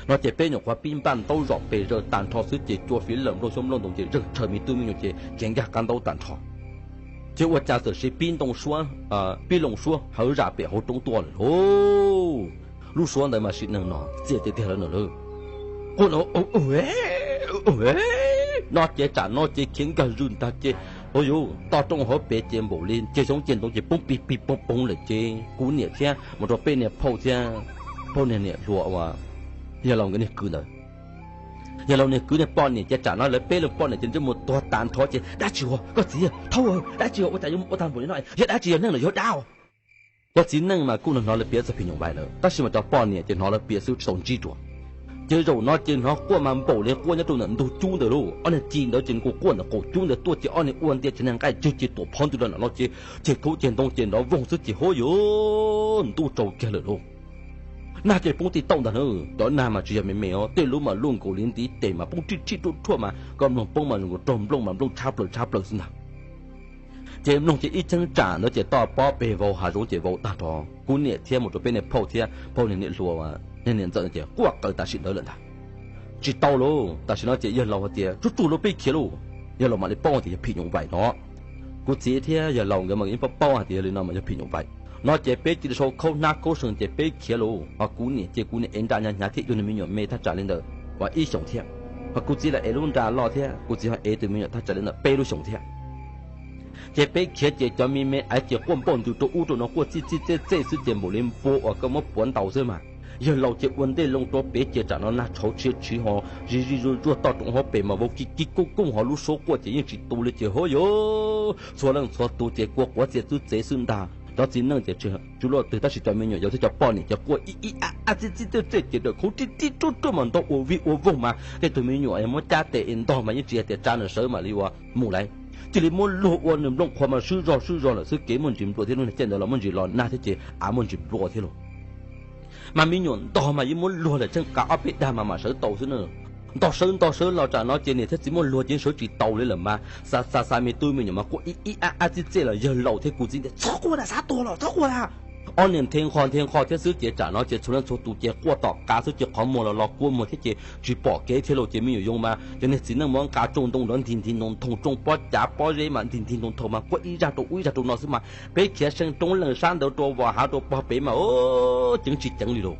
No ces peb nyuam qhuav pib npaj ntaub zom pes zaws tag nrho xwb ces cua fiv lawm nplooj xyoob nplooj ntoo ces zeeg tshaws me tub me nyuam ces khiav nkag qab ntaub tag nrho. Ces ua cas txawm siv pib ntoo suab, pib loo suab hawv zam pem hauv roob tuaj lawm lauj. Lub suab ntawd mas sim neej no txiaj tiag tiag lawm no lauj. Quaj no, no ces tsam no ces khiav nkag zws ntag ces, ua yuv, toj roob hauv pes ces npaum li ceg xyoob ceg ntoo ces poob pig pig poob poob lawm ces kuv niam thiab mus rau peb niag phauj thiab phauj niag niam hluas uas yawg laus nkawd niag kwv ntawd. Yawg laus niag kwv niag poj niam ces tsam no lawv peb leeg poj niam ces ntsej muag tuag tag nrho ces, Dab tsi ua, koj txiv, thaub, dab tsi ua, ua cas yuav mus ua tag npaum li no, yog dab tsi, yog neeg los yog dab? Cov txiv neej mas kuj hnov lawv piav txog phim nyuj vais lawm tab sis mas cov poj niam ces hnov lawv piav xwb tsis tau ntsib dua. Ces zaum no ces hnov quaj mas npaum li quaj nyob rau ntawm ntug cub ntawd lauj, ob niag ci ntawd ces nkaus quaj ntawm qaum cub ntawd tuaj ces ob niag ua ntias ces niag nqaij ceg ces tuam phov ntws rau nram no ces ceg khaub ceg ntoo ces nrov voog xwb ces huab yuv, ntuj tsaus kiag lawm lauj. Nag ces poob tij tauj ntag na, cov nag mas tsis yog me me os, tej lub mas luaj nkaus li ntiv tes mas poob rhib rhib rhuaj rhuaj mas koj mloog poob mas zoo nkaus raug nplooj mas nplooj tshab plaws tshab plaws xwb ntag. Ces mloog ces ib cheeb tsam ntawd ces toj pob peg vau hav zoov ces vau tag nrho, kuv niam thiab mus rau peb niag phauj thiab phauj niag niam hluas, niag niam ntxawm ces quaj qaws tam sim ntawd lawm ntag. Tsis tau lauj, tam sim no ces yawg laus hais tias, Tsuag tsuag lauj, peb khiav lauj. Yawg laus mam li paub tias yog phim nyuj vais no. Kuv txiv thiab yawg laus nkawd mas yeej paub paub hais tias yog li no mas yog phim nyuj vais. No ces peb cia li sau khaub hnab khaub seeg ces peb khiav lauj. Ho kuv niam ces kuv niam ev nra hnyav hnyav thiab yug niag me nyuam me thaj tsam li ntawm uas ib xyoos thiab. Ho kuv txiv los ev lub nra loj thiab, kuv txiv ho ev tus me nyuam thaj tsam li ntawm peb lub xyoos thiab. Ces peb khiav ces cov me me aiv ces quaj npauj ntws rau ub rau no, quaj txij txij txej txej xwb ces npaum li npua uas koj muab puav ntaus xwb mas. Yawg laus ces ua ntej loo rau pem ces tsam no nag tshauv tshiav tshiv ho zig zig zuag zuag, toj roob hauv pes mas vau kib kib kooj kooj ho lub suab quaj ces yeej tsis tu li ces huab yuv, txhua leej txhua tus ces kua quav txia txwb txev xwb ntag. Cov txiv neej ces tsis luaj twg tab sis cov me nyuam yaus thiab cov poj niam ces quaj ib ib ab ab txij txij txej txej ces dawm khauv rib rib ruj ruj mas ntaus ua vij ua voog mas tej tus me nyuam muab cab tes es ntog mas yeej tsis hais tias tsa nws sawv mam li ua mus lawm. Cia li muab luag ua nws nplooj qhuav mas swb zog swb zog lawm xwb, kev muaj ntsis nplua thiab lub niag caij ntawd los muaj ntsis los nag thiab ces av muaj ntsis nplua thiab lauj. Mas me nyuam ntog mas yeej muab luag lawm tsheej qab ob peb dag mas mam sawv tau xwb na. Ntog sawv ntog sawv los tsam no ces niam thiab txiv muab luag ces sawv tsis tau li lawm mas xa xa xa me tub me nyuam mas quaj ib ib ab ab txij txej los yawg laus thiab kuv txiv tias, Txhob quaj na, xav tuag los txhob quaj na. Ob niag nthe nqho nthe nqho thiab xwb ces tsam no ces txhua leej txhua tus ces quaj tom qab xwb ces qhov muag los los kua muag thiab ces tsis pom kev thiab lauj. Ces me nyuam yaus mas cov niag txiv neej muab nqa tsoo ntoo nrov ntig ntig ntoo nthoog, tsoo pob cav pob zeb mas ntig ntig ntoo nthoog mas quaj ib zaj rau ub ib zaj rau no xwb mas peb khiav seej roob leej sab ntawd rau Vaj Hav rau pog pem mas ceev tsis ceev li lauj.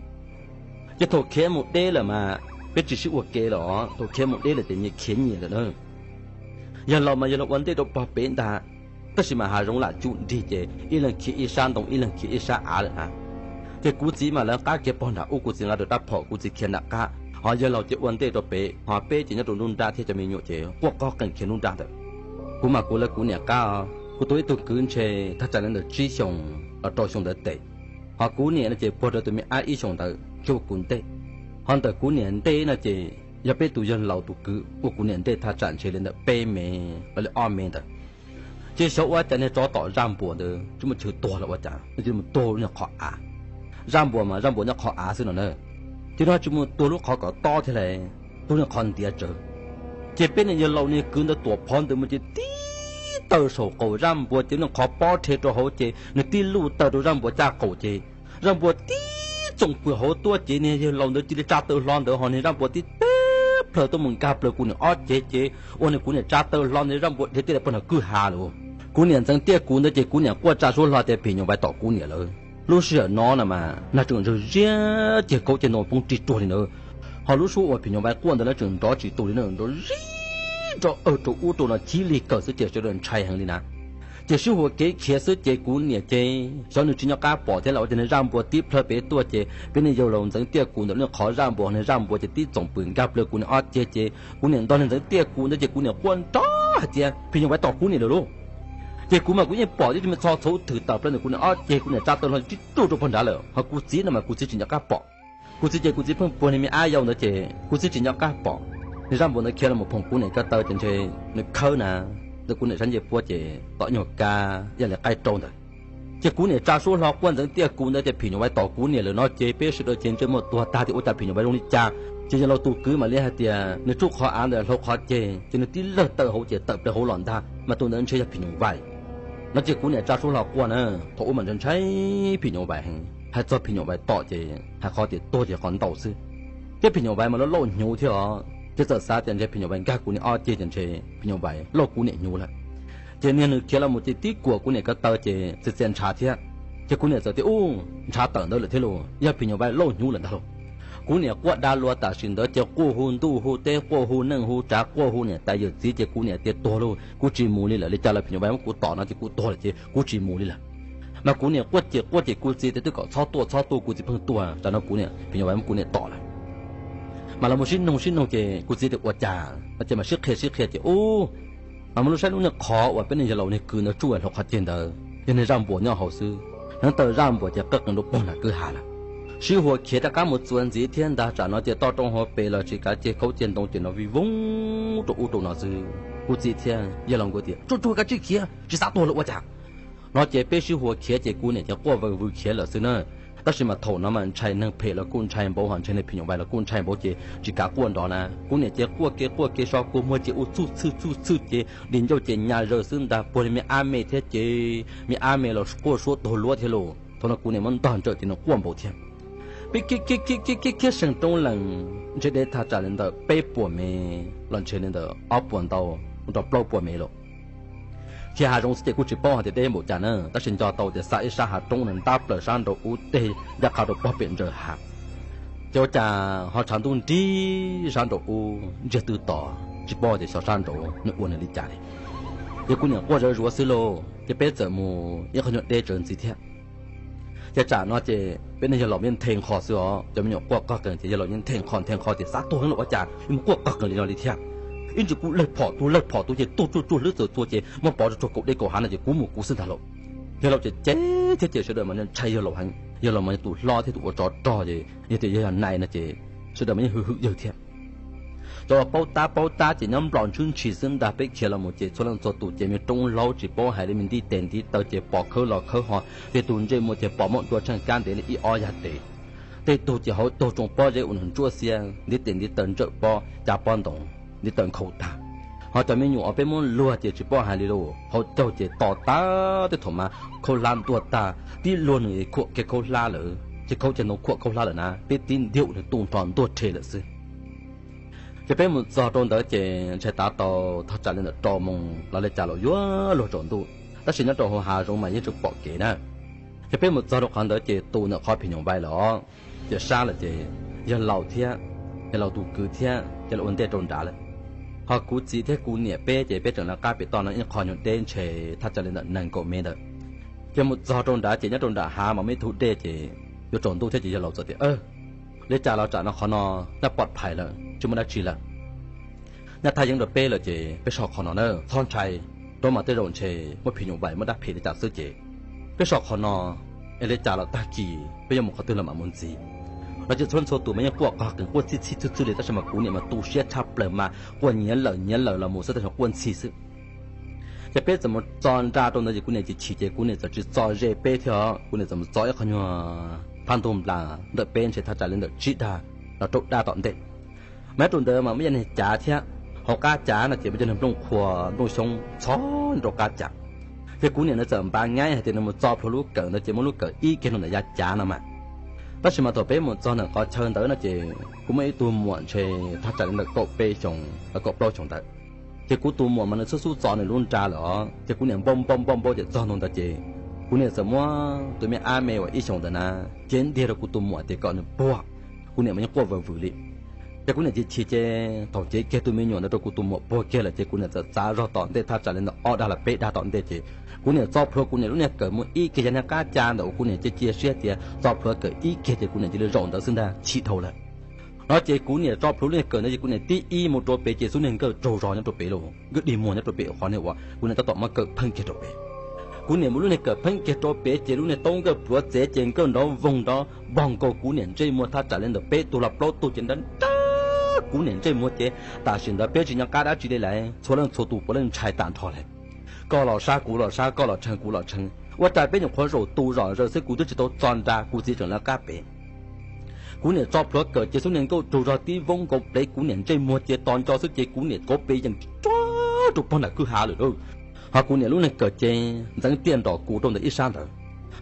Ces thaum khiav mus deb lawm mas peb tsis sib ua ke lawm os, thaum khiav mus deb lawm ces nyias khiav nyias lawm na. Yawg laus mas yawg laus ua ntej rau pog pem ntag, tab sis mas hav zoov lam cuj nrig ces ib leeg khiav ib sab ntoo ib leeg khiav ib sab av lawm na. Ces kuv txiv mas lawv qab kiag pog nram ub, kuv txiv nqa rawv rab phom, kuv txiv khiav nram qab, ho yawg laus ces ua ntej rau pem, ho peb ces nyob rau nruab nrab thiab cov me nyuam ces quaj qob qees khiav nruab nrab ntawd. Kuv mas kuv lawv kuv niam qab, kuv tua ib tug kwv ntshe thaj tsam li ntawm tsib xyoos los rau xyoo ntawd tes, ho kuv niam no ces puag rau tus me ab ib xyoos ntawd thiab ua kuv ntej. Ho ntawm kuv niam ntej no ces yog peb tus yawg laus tus kwv ua kuv niam ntej thaj tsam ntshe li ntawm peb me los li ob me ntawd. Ces xyov ua cas niag tsov tom zaj npuas ntawd tsis muaj chaw tuag los ua cas nws cia li mus tuag lub niag qhov av. Zaj npuas mas zaj npuas nyob qhov av xwb no na, ces nws tsis mus tuag lub qhov kom tob thiab lauj. tub niag qhov ntiav tsawv. Ces peb niag yawg laus niag kwv ntawd tuam phov ntawd mus ces tib taw saum qaum zaj npuas ces niag qhov pob rhe rau hauv ces nws tib luj taw rau zaj npuas caj qaum ces zaj npuas tib txoom pwm hauv tuaj ces niag yawg laus ntawd cia li tsa taw hlo ntawd ho niag zaj npuas tib teb plhaw tuaj mus nkag plaws kuv niam ob ceg ces ua niag kuv niam tsa taw hlo ntawd zaj npuas dhia tij la pag nrag kwj ha lawm. Kuv niam ntxeev tiaj kuv ntawd ces kuv niam quaj tsa suab hlo tias phim nyuj vais tom kuv niam lawm. Lub sij hawm no na mas nag tseem ntsaws ziab ceg kaub ceg ntoo poob rig ruag li ntawd. Ho lub suab uas phim nyuj vais quaj ntawd na tseem nrov tsis tu li na, nrov zib nrov awg rau ub rau no chib lig kawg xwb ces sawv daws ntshai heev li na. Ces sib huas kev khiav xwb ces kuv niam ces xyov nws tsis nco qab pom thiab los ua cas niag zaj npuas tib plhaw pem tuaj ces peb niag yawg laus ntxeev tiaj kuv ntawd niag qhov zaj npuas niag zaj npuas ces tib txoom pwm nkag plaws kuv niam ob ceg ces kuv niam ntog niag ntxeev tiaj kuv ntawd ces kuv niam quaj nrov hais tias phim nyuj vais tom kuv niam lawm lauj. Ces kuv mas kuv yeej pom tib tug me txho txhuv thwm tawm plaws ntawm kuv niam ob ceg kuv niam tsa taw hlo tib ruj rau pag nrad lawm ho kuv txiv no mas kuv txiv tsis nco qab pom. Kuv txiv ces kuv txiv pheej puag niag me ab yau ntawd ces kuv txiv tsis nco qab pom. Niag zaj npuas ntawd khiav los mus phoom kuv niam ko taw ces ntshe nws khawb na, ntawm kuv niam sab ncej puab ces tom nyuag kab yog li qaib rau ntawd. Ces kuv niam tsa suab hlo quaj ntxeev tiaj kuv ntawd tias phim nyuj vais tom kuv niam lawm no ces peb sawv daws ces ntsej muag tuag tag tias ua cas phim nyuj vais zoo li cas. Ces yawg laus tus kwv mam li hais tias nws tsuj qhov av ntawd hlau qhov ceg ces nws tib lawg tawm hauv ces tawm plaws hauv los ntag mas tus ntawd ntshe yog phim nyuj vais no ces kuv niam tsa suab hlo quaj na. Thaum ub mas ntshai ntshai phim nyuj vais heev, hais txog phim nyuj vais tom ces hais qhov tias tuag ces qhov ntau xwb. Thiab phim nyuj vais mas loj lauj hnyuv thiab os ces txawm xav tias ntshe phim nyuj vais nkag kuv niam ob ceg ces ntshe phim nyuj vais lauj kuv niam hnyuv lawm. Ces niag nws khiav los mus ces tib kuam kuv niam ko taw ces txias txias ntshav thiab. Ces kuv niam txawm tias ub, ntshav tawm ntawd lawm thiab lauj, yog phim nyuj vais lauj hnyuv lawm ntag lauj. Kuv niam quaj da lua tam sim ntawd ces quaj hu ntuj hu teb quaj hu neej hu tsav quaj hu niam tais yawm txiv ces kuv niam tias tuag lauj, kuv tsis mus li lawm, li cas los phim nyuj vais muab kuv tom no ces kuv tuag lawm ces kuv tsis mus li lawm. Mas kuv niam quaj ces quaj ces kuv txiv tias twb kom txhob tuaj txhob tuaj, kuv txiv pheej tuaj, tsam no kuv niam phim nyuj vais muab kuv niam tom lawm. Mas los mus sib noog sib noog ces kuv txiv tias ua cas no ces mas sib qhia sib qhia ces ub, mas muab lub saib lub niag qhov uas peb niag yawg laus niag kwv ntawd tsuj hlau qhov ceg ntawd yog niag zaj npuas nyob hauv xwb. Hneev taw zaj npuas ces qawj qees nrov pog nram kwj ha lawm. Sib huas khiav rov qab mus txuas ntxiv thiab ntag, tsam no ces toj roob hauv pes los tsis kav ceg khaub ceg ntoo ces no vij voog rau ub rau no xwb. Kuv txiv thiab yawg laus nkawd tias tsuag tsuag kav tsij khiav, tsis xav tuag los ua cas no ces peb sib huas khiav ces kuv niam ces quaj vwj vwj khiav lawm xwb na. Tab sis mas thaum no mas ntshai neeg phem los kuj ntshai npaum, ho ntshai niag phim nyuj vais los kuj ntshai npaum ces tsis kav quaj nrov na. Kuv niam ces quaj kev quaj kev so kua muag ces ua txuj txhwj txuj txhwj ces di ncauj ces nyas zaws xwb ntag, puag li me ab me thiab ces me ab me los quaj suab tuag luab thiab lauj. Thaum no kuv niam muab ntog ntsawm ces nws quaj npaum thiab. Peb khiav khiav khiav khiav khiav seem roob lees ntshe deb thaj tsam li ntawm peb puas mev los ntshe li ntawm ob puas ntau mus rau plaub puas mev lawm. Khiav hav zoov xwb ces kuj tsis paub hais tias deb npaum cas na, tab sis nco tau tias xa ib sab hav roob na ntab plaws sab nraud ub teg ncaj qha rau pob pem ntsaws hav. Ces ua cas ho tshav ntuj nrig sab nraud ub ntsiag twb to, tsis paub tias xyov sab nraud nws ua nws li cas li. Ces kuv niam quaj zawv zuav xwb lauj, ces peb txawm mus ib qho nyuag deb tsawv ntxiv thiab. Ces tsam no ces peb niag yawg laus yeej nthe nqho xwb os, cov me nyuam quaj qawg qees ces yawg laus yeej nthe nqho nthe nqho tias xav tuag heev los ua cas yuav mus quaj qawg qees li no li thiab. Ib ntsis kuj lawg phom tuag lawg phom tuag ces tuag tsuaj tsuag hlwb txawm txua ces muab pov rau tsuag kaum dej kaum hav no ces kuv mus kuv xwb ntag lauj. Yawg laus ces cem thiab ces sawv daws mas ntshai yawg laus heev, yawg laus mas yog tus hlob thiab tus ua tsov rog ces yog tias yog yog nai no ces sawv daws mas yeej hwm hwm yawg thiab. Cov uas paub tab paub tab ces nyob nplom ntshwb ntshis xwb ntag, peb khiav los mus ces txhua leej txhua tus ces me roob hlaub tsis paub hais li, me ntiv tes ntiv taw ces pom khawb los khawb ho, tej tus ntsej muag ces pom muaj dua tsheej kab ntev li ib ob yag tes. Tej tug ces hauv taug tsoo pob zeb ua nws ntsuab xiab, ntiv tes ntiv taw ntsawm pob cab pob ntoo, ntiv taw nkhaus tag. Ho cov me nyuam uas peb muab luag ces tsis paub hais li lauj, hauv caug ces to tag, tej thaum mas khaub hlab ntuag tag, tib luag nws khuam kiag khaub hlab lawm ces khaub cag ntoo khuam khaub hlab lawm na, peb tib ntiag ua nws tu nrho ntuag rhe lawm xwb. Ces peb mus txog rau ntawd ces ntshai tav tau thaj tsam li ntawm rau moos los li cas los yuav luag tsaus ntuj, tab sis nyob rau hauv hav zoov mas yeej tseem pom kev na. Ces peb mus txog rau qhov ntawd ces tus ntawm qhov phim nyuj vais lawm, ces sab lawm ces yawg laus thiab, yawg laus tus kwv thiab ces lawv ua ntej rau nrad lawm. Ho kuv txiv thiab kuv niam peb ces peb tseem lawv qab pem toj no ib qho nyuag deb ntshe thaj tsam li ntawm nees nkaum mev ntawd. Ces mus txog rau nrad ces nyob rau nram hav mas muaj ib tug dej ces yuav tsaus ntuj thiab ces yawg laus txawm tias li cas los tsam no qhov no nyaj pom phais lawm tsis muaj dab tsi lawm. Nyaj thaj yeeb rau peb lawm ces peb so qhov no na, txhob ntshai, rau mas tej zaum ntshe muaj phim nyuj vais muaj dab phem li cas xwb ces peb so qhov no es li cas los tag kis peb yuav mus qhov twg los mam mus ntxiv. No ces txhua leej txhua tus mas yeej quaj qog qees quaj txhij txhij txhwj txhwj li tab sis mas kuv niam mas tu siab tshaj plaws mas quaj nyiav lawm nyiav lawm los mus xwb tab sis quaj ntxhi xwb. Ces peb txawm mus txo nra rau ntawd ces kuv niam chim chim ces kuv niam txawm tsis txo ze peb thiab os, kuv niam txawm mus txo ib qho nyuag phab ntug nplas ntawm peb ntshe thaj tsam li ntawm tsib dag los rau dag tom ntej. Mas rau ntawd mas muaj ib yam niag cav thiab, hauv qab cav no ces muaj cov niag nplooj qhuav nplooj xyoob txhob rau qab cav. Ces kuv niam nws txawm npav nyaib hais tias nws mus txo plhuav lub kawm ntawd ces muab lub kawm ib kiag rau ntawm yav cav no mas. Tab sis mas thaum peb mus txog ntawm qhov chaw ntawd no ces kuv muaj ib tug muam ntshe thaj tsam li ntawm kaum peb xyoos los kaum plaub xyoos ntawd. Ces kuv tus muam mas nws xub xub txo nws lub nra lawm os, ces kuv niam npau npau npau npau ces txog ntua ntawd ces kuv niam txawm muab tus me ab me uas ib xyoos ntawd na, ces ntiag rau kuv tus muam tias kom nws puag. Kuv niam mas yeej quaj vwm vwm li. Ces kuv niam chim chim ces thaum cev kiag tus me nyuam ntawd rau kuv tus muam puag kiag lawm ces kuv niam txawm txav zog tom ntej thaj tsam li ntawm ob dag los peb dag tom ntej ces kuv niam tso plhuav kuv niam lub niag kawm mus ib kiag yav niag qab cav ntawd uas kuv niam cia cia siab tias tso plhuav kawm ib kiag ces kuv niam cia li zaum ntawd xwb ntag, chim dhau lawm. No ces kuv niam tso plhuav lub niag kawm ntawd ces kuv niam tib ib mus rau pem ces xub niag nkawj tsaug zog nyob rau pem los nkawj dig muag nyob rau pem qhov niag uas kuv niam tab tom muab kawm pheej kiag rau pem. Kuv niam muab lub niag kawm pheej kiag rau pem ces lub niag taub nkawj pluav txev ces nkawj nrov voog nrov npog nkaus kuv niam ntsej muag thaj tsam li ntawm peb tug los plaub tug ces nrov nrov kuv niam ntsej muag ces tam sim ntawd peb tsis nco qab dab tsi li lawm, txhua leej txhua tus puav leej ntshai tag nrho lawm. Koj los sab kuv los sab, koj los tshee kuv los tshee, ua cas peb nyuam qhuav zaum tus zom zaws xwb kuv twb tsis tau txo nra kuv txiv tseem lawv qab pem. Kuv niam tso plhuav kawm ces xub niag nkauj tsaug zog tib voob nkaus plev kuv niam ntsej muag ces tos nco xwb ces kuv niam kauv pes yees rau pog nram kwj ha lawm lauj. Ho kuv niam lub niag kawm ces ntxeev tiaj nrom kuv rau ntawm ib sab ntawd.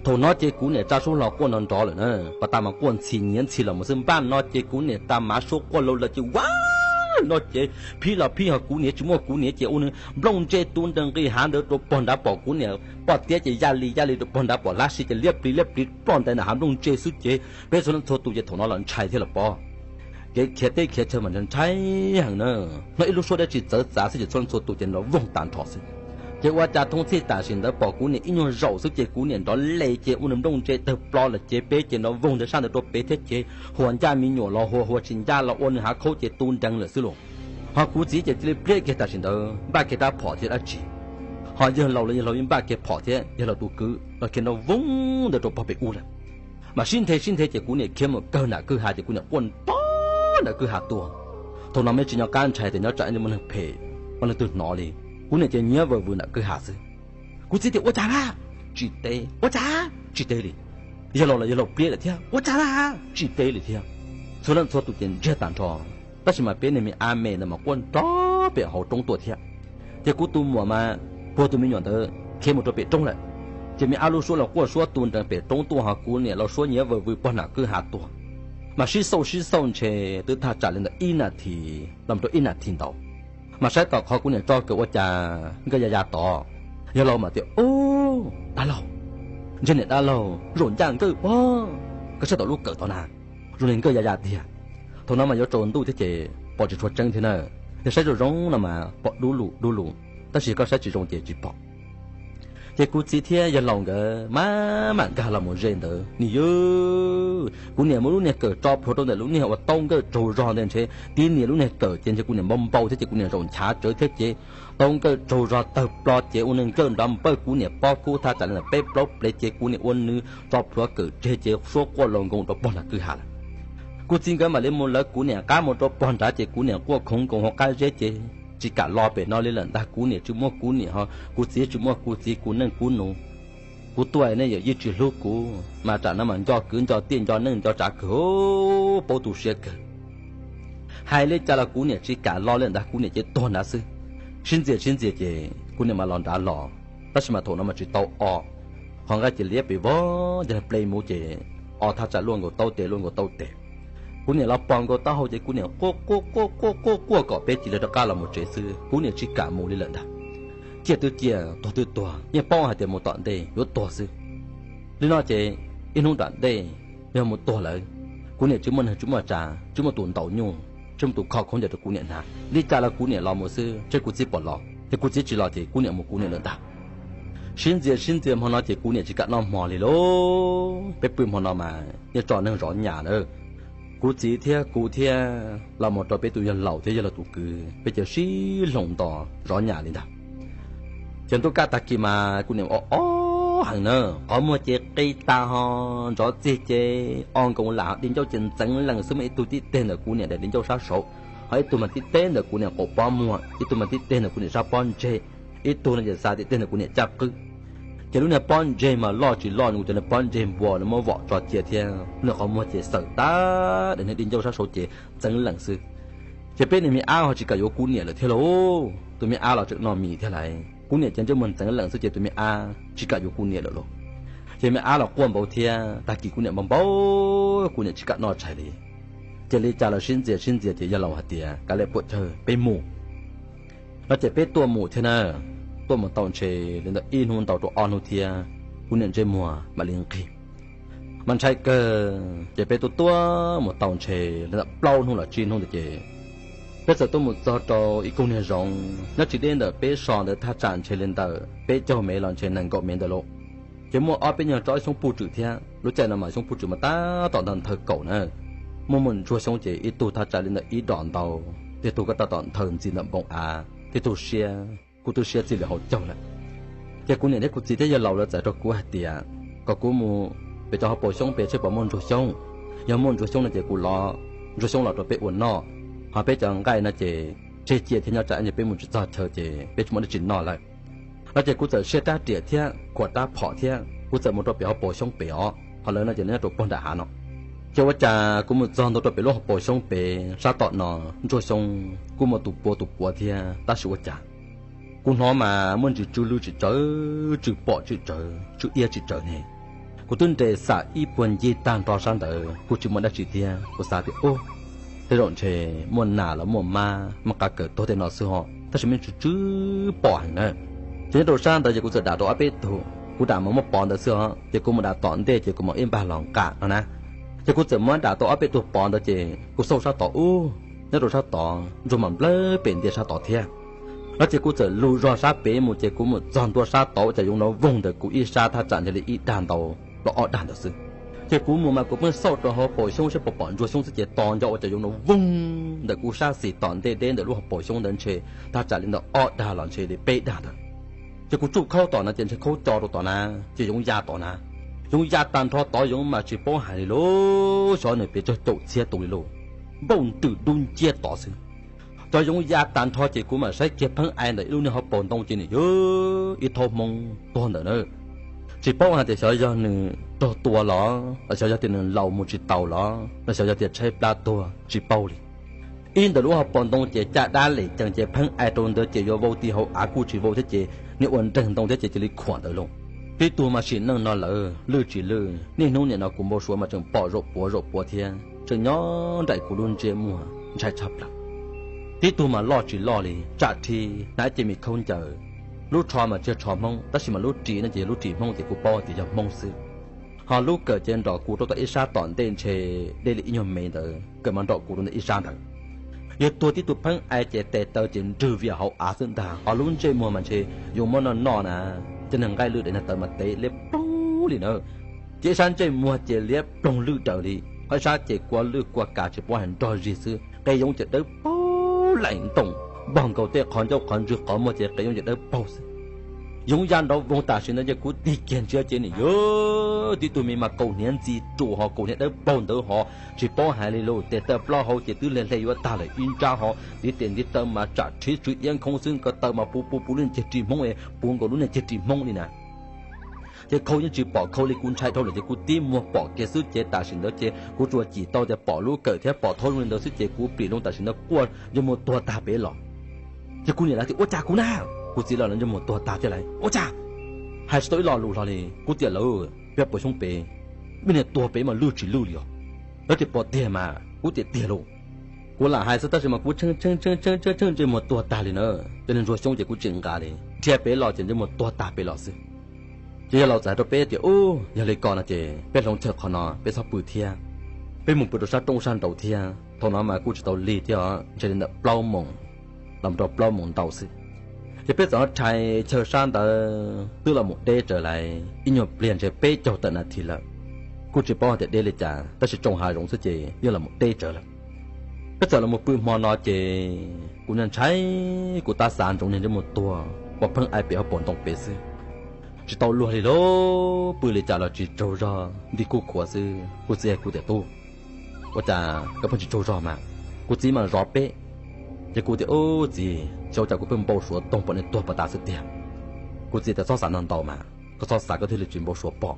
Thaum no ces kuv niam tsa suab hlo quaj nrov nrov lawm na, pas tas mas quaj ntxhi nyiav ntxhi los mus xwb, npaj no ces kuv niam tas mav suab quaj laus lawm ces ua no ces phib los phib ho kuv niam tsis muaj kuv niam ces ua nws nplooj ntsej tu nrees nqis hav ntawd rau pog nrad pom kuv niam poj tiab ces ya li ya li rau pog nrad pom hlab si ces liab plis liab plis ploj ntais nram hav nplooj ntsej xwb ces peb txhua leej txhua tus ces thaum no los ntshai thiab los pob. Kev khiav teb khiav chaw mas ntshai heev na, hnov ib lub suab dab tsi txawv txav xwb ces txhua leej txhua tus ces nrov voog tag nrho xwb. Ces ua cas thooj txhij tam sim ntawd pom kuv niam ib nyuag zaum xwb ces kuv niam nrov le ces ua nws nplooj ntsej tawg ploj lawm ces peb ces nrov voog ntawm sab ntawd rau pem thiab ces huas ncaj me nyuam los huas, huas tsis ncaj los ua nws hav khaub ces tu nrees lawm xwb los. Ho kuv txiv ces cia li pliab kiag tam sim ntawd npaj kiag rab phom thiab dab tsi. Ho yawg laus los yawg laus yeej npaj kiag phom thiab yawg laus tus kwv los khiav nrov voog ntawd rau pog pem ub lawm. Mas sib nthe sib nthe ces kuv niam khiav mus kawg nram kwj ha ces kuv niam quaj nrov nram kwj ha tuaj. Thaum no mas tsis nco qab ntshai tias nyob tsam muaj neeg phem, muaj leej twg hnov li. Kuv niam ces nyiav vwm vwm nram kwj ha xwb. Kuv txiv tias ua cas na, tsis teb, ua cas tsis teb li. Yawg laus los yawg laus pliab lawm thiab, ua cas na, tsis teb li thiab. Txhua leej txhua tus ces ntsiag tag nrho, tab sis mas peb niag me ab me ntawd mas quaj nrov pem hauv roob tuaj thiab. Ces kuv tus muam mas puag tus me nyuam ntawd khiav mus rau pem roob lawm. Ces me ab lub suab los quaj suab tu nrees pem roob tuaj ho kuv niam los suab nyiav vwm vwm pog nram kwj ha tuaj. Mas sib xauj sib xauj ntshe twb thaj tsam li ntawm ib nas this los rau ib nas this ntau. Mas saib tom qhov kuv niam tso kawm ua cas nkawj ya ya tod. Yawg laus mas tias, Ub, dab laug, ntshe niam dab laug zaum ncaj nkawj pob, koj saib tom lub kawm tod na, zoo li nkawj ya ya tiag. Thaum no mas yuav tsaus ntuj thiab ces pom tsis tshua tseeb thiab na. Yog saib zoo zoo no mas pom dub lug dub lug, tab sis koj saib tsis zoo ces tsis pom. Ces kuv txiv thiab yawg laus nkawd mam mam nkag los mus ze ntawd, nws yog kuv niam muab lub niag kawm tso plhuav rau ntawm lub niag uas taub nkawj tsaug zog ntawd ntshe tib niag lub niag kawm ces ntshe kuv niam npau npau thiab ces kuv niam zaum nchav tsawv thiab ces taub nkawj tsaug zog tawg ploj ces ua nws nkawj nrov npawj kuv niam pob kub thaj tsam li ntawm peb plaub plev ces kuv niam ua nws tso plhuav kawm tseg ces suab quaj laus nkoos rau pog nram kwj ha lawm. Kuv txiv nkawd mam li mus lawv kuv niam qab mus rau pog nrad ces kuv niam quaj khoov nkoos hauv qab zeb ces tsis kam los pem no li lawm ntag. Kuv niam tsis muaj kuv niam ho kuv txiv tsis muaj kuv txiv, kuv neej kuv nus. Kuv tuaj nej yawm yij tsis hlub kuv mas tsam no mas nco kwv nco tij nco neej nco tsav kawg, paub tu siab kawg. Hais li cas los kuv niam tsis kam los li ntag, kuv niam ces tuag nrad xwb. Sib ntxias sib ntxias ces kuv niam mas los nrad los, tab sis mas thaum no mas tsis tau o, qhov nqaij ces liab pes vog, yog ple mus ces o thaj tsam luaj nkaus taub tes luaj nkaus taub tes. Kuv niam los pom nkaus taub hau ces kuv niam quaj quaj quaj quaj quaj quaj kom peb cia li rov qab los mus tsev xwb, kuv niam tsis kam mus li lawm ntag. Ciaj twb ciaj, tuag twb tuag, yeej paub hais tias mus tom ntej yuav tuag xwb. Li no ces ib hnub tom ntej yog mus tuag lawm, kuv niam tsis muaj neeg tsis muaj tsav, tsis muaj tus ntaus nyuj, tsis muaj tus kho khaub ncaws rau kuv niam hnav, li cas los kuv niam los mus xwb, ntshe kuv txiv pom los, yog kuv txiv tsis los ces kuv niam mus kuv niam lawm ntag. Sib ntxias sib ntxias hmo no ces kuv niam tsis kam noj hmo li lauj. Peb pw hmo no mas yeej tso neeg zov nyas lawm. Kuv txiv thiab kuv thiab los mus rau peb tus yawg laus thiab yawg laus tus kwv, peb cov sib hloov nto zov nyas li ntag. Ces ntuj kaj tag kis mas kuv niam o o heev na, qhov muag ces qi tas ho ntsov txig ces o nkoos lam ho di ncauj ces ntxeev lees xwb, muaj ib tug tib teg ntawm kuv niam daim di ncauj sab saud, ho ib tug mas tib teg ntawm kuv niam qaum pob muag, ib tug mas tib teg ntawm kuv niam sab pob ntseg, ib tug no ces xa tib teg ntawm kuv niam caj qwb. Ces lub niag pob ntseg mas loj tsis loj, kuv cov niag pob ntseg npua nws muab vom tso cia thiab, lub niag qhov muag ces xawm tag, daim niag di ncauj sab saud ces ntxeev lees xwb. Ces peb niag me ab ho tsis kam yuav kuv niam lawm thiab lauj. Tus me ab los tseem noj mis thiab lais, kuv niam ces ntsej muag ntxeev lees xwb ces tus me ab tsis kam yuav kuv niam lawm lauj. Ces me ab los quaj npaum thiab, tag kis kuv niam npau npau, kuv niam tsis kam noj tshais li. Ces li cas los sib ntxias sib ntxias ces yawg laus hais tias kav liam puam chawj peb mus. No ces peb tuaj mus thiab na, tuaj mus tau ntshe li ntawm ib hnub ntau rau ob hnub thiab, kuv niam ntsej muag mam li nqig. Mas ntshai kawg ces peb tuaj tuaj mus tau ntshe li ntawm plaub hnub los tsib hnub ntawd ces peb txawm tuaj mus txog rau ib koog niag zoov nyob tsis deb ntawm peb so ntawd thaj tsam ntshe li ntawm peb caug mev los ntshe nees nkaum mev ntawd lauj. Ces muaj ob peb nyuag tsob xyoob puj tswm thiab, lub caij no mas xyoob puj tswm mas tab tom ntawd nthawv kaum na. Muaj muaj ntsuag xyoob ces ib tug thaj tsam li ntawm ib dos ntau, tej tug kuj tab tom nthawv ntxi ntawm npoo av, tej tug siab kuj twb siab txij li hauv caug lawm. Ces kuv niam thiab kuv txiv thiab yawg laus lawv txawm rau kuv hais tias kom kuv mus pem cov hauv paus xyoob pem seb puas muaj ntsuag xyoob. Yog muaj ntsuag xyoob no ces kuv lov ntsuag xyoob los rau peb ua noj, ho peb cov nqaij no ces tseg cia thiab nyob tsam peb mus tsis txog chaw ces peb tsis muaj dab tsi noj lawm. No ces kuv txawm siab rab riam thiab khuam rab phom thiab kuv txawm mus rau pem hauv paus xyoob pem os, ho lawv no ces nyob rau puag nram hav no. Ces ua cas kuv mus txog ntua rau pem lub hauv paus xyoob pem sab tom no, ntsuag xyoob kuj muaj tus puav tus puav thiab tab sis ua cas kuv hnov mas muaj ntsis tsw lw tsis tsawv, tsw pom tsis tsawv, tsw iab tsis tsawv ne. Kuv twb nres xam ib puag ncig tag nrho sab ntawd kuj tsis muaj dab tsi thiab kuv xav tias ub, tej zaum ntshe muaj nas los muaj mab muaj qav kawm tuag tej no xwb ho, tab sis me ntsis tsw pom heev na. Ces nyob rau sab ntawd ces kuv txawm dam rau ob peb tug, kuv dam mas muab pov ntawd xwb os, ces kuv mus dam tom ntej ces kuv mam ib npag los nqa no na. Ces kuv txawm muab dam tau ob peb tug pov ntawd ces kuv xauj sab tod ub, nyob rau sab tod ntsuag mam nplawg pem ntiaj sab tod thiab. No ces kuv txawm lug zog sab pem mus ces kuv mus txog ntua sab tod ua cas yoov nrov voog ntawm kuv ib sab thaj tsam ntshe li ib dag ntau los ob dag ntawd xwb. Ces kuv mus mas kuv pheej xauj rau hauv paus xyoob seb puas pom ntsuag xyoob xwb ces tos nco ua cas yoov nrov voog ntawm kuv sab xis tom ntej deb ntawm lub hauv paus xyoob ntawd ntshe thaj tsam li ntawm ob dag los ntshe li peb dag ntawd. Ces kuv tsuj khaub tom no ces ntshe khaub co rau tod na, ces yoov ya tod na. Yoov ya tag nrho tod yoov mas tsis paub hais li lauj, xyov nws pes tsawg caum txhiab tus li lauj, npauj ntws dub nciab tod xwb. Cov yoov ya tag nrho ces kuv mam saib kiag pheeb ai ntawm ib lub niag hauv paus ntoo ces nws yog ib thaub hmoob tuag ntawm na. Tsis paub hais tias xyov yog nws raug tua los los xyov yog tias nws laus mus tsis taus los los xyov yog tias tshaib plab tuag tsis paub li. Ib ntawm lub hauv paus ntoo ces caj dab lem cees ces pheeb ai rau ntawd ces yuav vau ti hauv av kuj tsis vau thiab ces niag ua nreeg ntoo thiab ces cia li khuam ntawd lauj. Tib tug mas sim neej no lawm lwj tsis lwj, niaj hnub nim no kuv npau suav mas tseem pom zaum puav zaum puav thiab tseem nyob nraim kuv lub ntsej muag ntshai tshaj plaws. Tib tug mas loj tsis loj li, tsam rhib hnav ib ce me khaub ncaws, lub tsho mas tsis yog tsho hmoob tab sis mas lub ris no ces yog lub ris hmoob ces kuv paub tias yog hmoob xwb. Ho lub kawm ces nrom kuv rau tom ib sab tom ntej ntshe deb li ib nyuag mev ntawd, kawm mas nrom kuv rau ntawm ib sab ntawd. Yog tuag tib tug pheeb ai ces tes taw ces nrwg vias hauv av xwb ntag, ho lub ntsej muag mas ntshe yuav muab noj noj na, ces nws nqaij lwj daim nag taw mas tev liab ploog li na. Ces ib sab ntsej muag ces liab ploog lwj daws li, ho ib sab ces kua lwj kua kas tsis paub hais nrog zig xwb, qe yoov ces dawb paug laim ntoos, npog nkaus tej qhov ncauj qhov ntswg qhov muag ces qe yoov ces dawb paug xwb. Yoov ya nrov voog tam sim ntawd ces kuv tig kiag ntsia ces nim yog tib tug me mas kaus hniav ntxi ruam ho kaus hniav dawb paug ntawd ho, tsis paub hais li lauj, tes taw plaub hau ces twb hle hle yuav tag lawm ib nrab ho, ntiv tes ntiv taw mas tsam rhib tsw iab nkhoov xwb, ko taw mas puv puv puv lub niag ceg ris hmoob, puv nkaus lub niag ceg ris hmoob li na. Ces khau yeej tsis pom khau li, kuv ntshai dhau lawm ces kuv tib muag pom kiag xwb ces tam sim ntawd ces kuv tsuas cim tau tias pom lub kawm thiab pom thaub zoo li ntawd xwb ces kuv plim loo tam sim ntawd quaj ntsej muag tuag tag pem los. Ces kuv niam lawv tias ua cas kuv na, kuv txiv los ntsej muag tuag tag thiab lawm ua cas. Hais tsis tau ib lo lus hlo li, kuv tias lawv peb puas xyoob pem, peb niag tuag pem mas lwj tsis lwj li os. Lawv tias puas tiag mas kuv tias tiag lauj. Kuv lam hais xwb tab sis mas kuv tsheej tsheej tsheej tsheej tsheej ntsej muag tuag tag li na. Cov niag ntsuag xyoob ces kuv tsis nqa li, dhia pem los ces ntsej muag tuag tag pem los xwb. Ces yawg laus txawm hais rau peb tias ub, yog li ko no ces peb hloov chaw qhov no peb txhob pw thiab, peb mus pw rau sab roob sab nraud thiab. Thaum no mas kuj tsis tau lig thiab os, ntshe li ntawm plaub moos los rau plaub moos ntau xwb. Ces peb txawm rhais chaw sab ntawd twb los mus deb tsawv lawm ib nyuag pliag ntshe peb caug tawm nas this lawm. Kuj tsis paub hais tias deb li cas tab sis tsoo hav zoov xwb ces yeej los mus deb tsawv lawm. Peb txawm los mus pw hmo no ces kuv ntshai, kuv tab xav ntsoov niag ntsej muag tuag uas pheej ai pem hauv paus ntoo pem xwb. Tsis tau luag li lauj, pw li cas los tsis tsaug zog, nti kuj khuav xwb. Kuv txiv hais kuv tias tub, ua cas koj pheej tsis tsaug zog mas? Kuv txiv mas zov peb. Ces kuv tias ub txiv, xyov ua cas kuv pheej npau suav toog pom niag tuag puag ta xwb tiag. Kuv txiv tias txhob xav ntau ntau mas, koj txhob xav koj thiaj li tsis npau suav pom.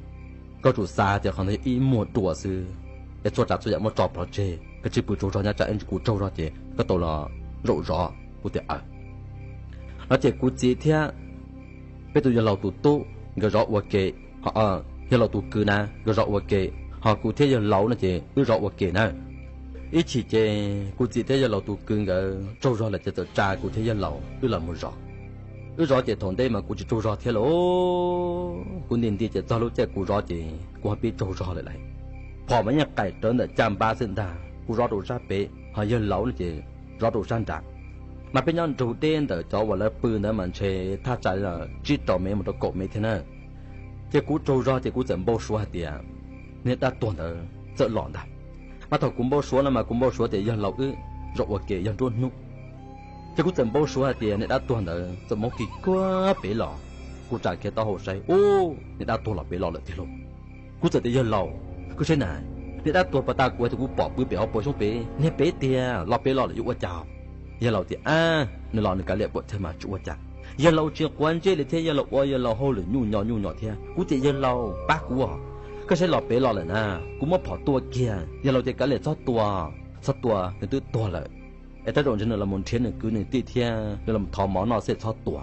Koj tsuas xav tias qhov ntawd yog ib muag dua xwb, es txhua tsav txhua yam muab tso plhuav tseg, koj tsis pw tsaug zog nyob tsam ib ntsis kuv tsaug zog ces koj tau los zaum zov. Kuv tias aw. No ces kuv txiv thiab peb tus yawg laus tus tub nkawd zov ua ke, yawg laus tus kwv na nkawd zov ua ke, ho kuv thiab yawg laus no ces wb zov ua ke na. Ib chim ces kuv txiv thiab yawg laus tus kwv nkawd tsaug zog lawm ces txawm tsa kuv thiab yawg laus wb los mus zov. Wb zov ces thaum ntej mas kuv tsis tsaug zog thiab lauj, kuv nti nti ces txog lub caij kuv zov ces kuv ho pib tsaug zog lawm lauj. Phom mas yeej qaim rawv ntawm caj npab xwb ntag, kuv zov rau sab pem ho yawg laus no ces zov rau sab nrad. Mas peb nyob nrug deb ntawm cov uas lawv pw ntawd mas ntshe thaj tsam tsib rau mev mus rau kaum mev thiab na. Ces kuv tsaug zog ces kuv txawm npau suav hais tias niag dab tuag ntawd txawm los ntag. Mas thaum kuv npau suav no mas kuv npau suav tias yawg laus wb zov ua ke yog nruab hnub. Ces kuv txawm npau suav hais tias niag dab tuag ntawd txawm mus kis kuag pem los. Kuv tsa kiag taub hau saib, ub, niag dab tuag los pem los lawm tiag lauj. Kuv txawm tias yawg laus, koj saib na, niag dab tuag pas tas kuv tias kuv pom pw pem hauv paus xyoob pem niag pem tiag los pem los lawm yuav ua cas? Yawg laus tias ab, nws los nws kav liam puam chawj mas tsis ua cas. Yawg laus tsis quav ntsej li thiab yawg laus ua yawg laus hauj lwm nyuj nyo nyuj nyo thiab. Kuv tias yawg laus pab kuv, koj saib los pem los lawm na, kuv muab phom tua kiag. Yawg laus tias kav liam txhob tua, txhob tua nws twb tuag lawm. Es tej zaum ntshe nws los mus nrhiav nws kwv nws tij thiab nws los thov mov noj xwb txhob tua.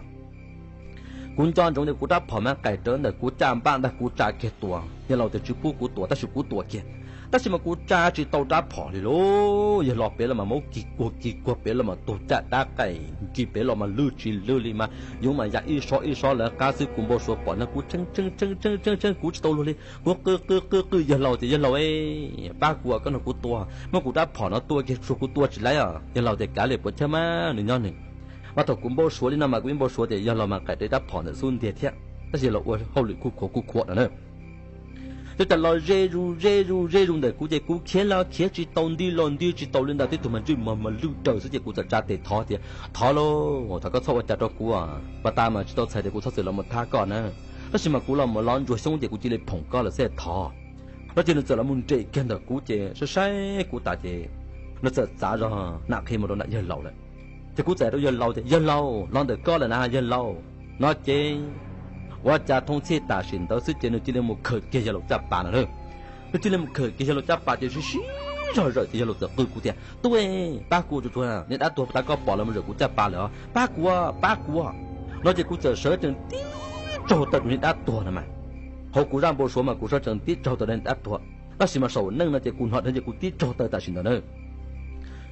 Kuv nco ntsoov tias kuv rab phom mas qaim rawv ntawm kuv caj npab ntag, kuv tsa kiag tua. Yawg laus tias tsis pub kuv tua tab sis kuv tua kiag, tab sis mas kuv tsa tsis tau rab phom li lauj. Yawg laus pem los mas muab kis kuag kis kuag pem los mas tus caj dab qaim kis pem los mas lwj tsis lwj li mas yuav mas ya ib sob ib sob lawv qab xwb. Kuv npau suav pom no kuv tshee tshee tshee tshee tshee kuv tsis tau luag li, kuv qw qw qw qw yawg laus tias yawg laus pab kuv, koj nrog kuv tua, muab kuv rab phom no tua kiag tsuag kuv tua tsis laib os. Yawg laus tias kav liam puam chawj mas nws nyob nws. Mas thaum kuv npau suav li no mas kuv yeej npau suav tias yawg laus mas qaim rawv rab phom ntawm xub ntiag thiab, tab sis los ua hauj lwm kuj khuav kuj khuav no na. Ces cas los ze zus ze zus ze zus ntawm kuv ces kuv khiav los khiav tsis tau, nti los nti tsis tau li ntawd, tib tug mas ntsej muag mas lwj raws xwb ces kuv txawm tsa tes thov tias thov lauj, thov koj txhob ua cas rau kuv, pas tas mas tsis tau txhais tias kuv txhob txwm los mus thab koj na, tab sis mas kuv los mus lov ntsuag xyoob ces kuv cia li phoom koj lawm xwb thov. No ces nws txawm los mus nres kiag ntawm kuv ces saib saib kuv tas ces nws txawm txav zog nam qhia mus rau nram yawg laus lawm. Ces kuv txawm hais rau yawg laus tias yawg laus, los ntawm koj lawm na yawg laus. No ces ua cas thooj txhij tam sim ntawd xwb ces nws cia li mus khawm kiag yawg laus caj pas no na. Nws cia li mus khawm kiag yawg laus caj pas ces sib sib zog zawm ces yawg laus txawm qw kuv tias tub, pab kuv tsuag tsuag, niag dab tuag tas koj pom los mus zawm kuv caj pas lawm, pab kuv, pab kuv. No ces kuv txawm sawv tsees tib tsaug taw rau niag dab tuag no mas, hauv kuv zaj npau suav mas kuv sawv tsees tib tsaug taw rau niag dab tuag, tab sis mas saum neej no ces kuv hnov dheev ces kuv tib tsaug taw tam sim ntawd na.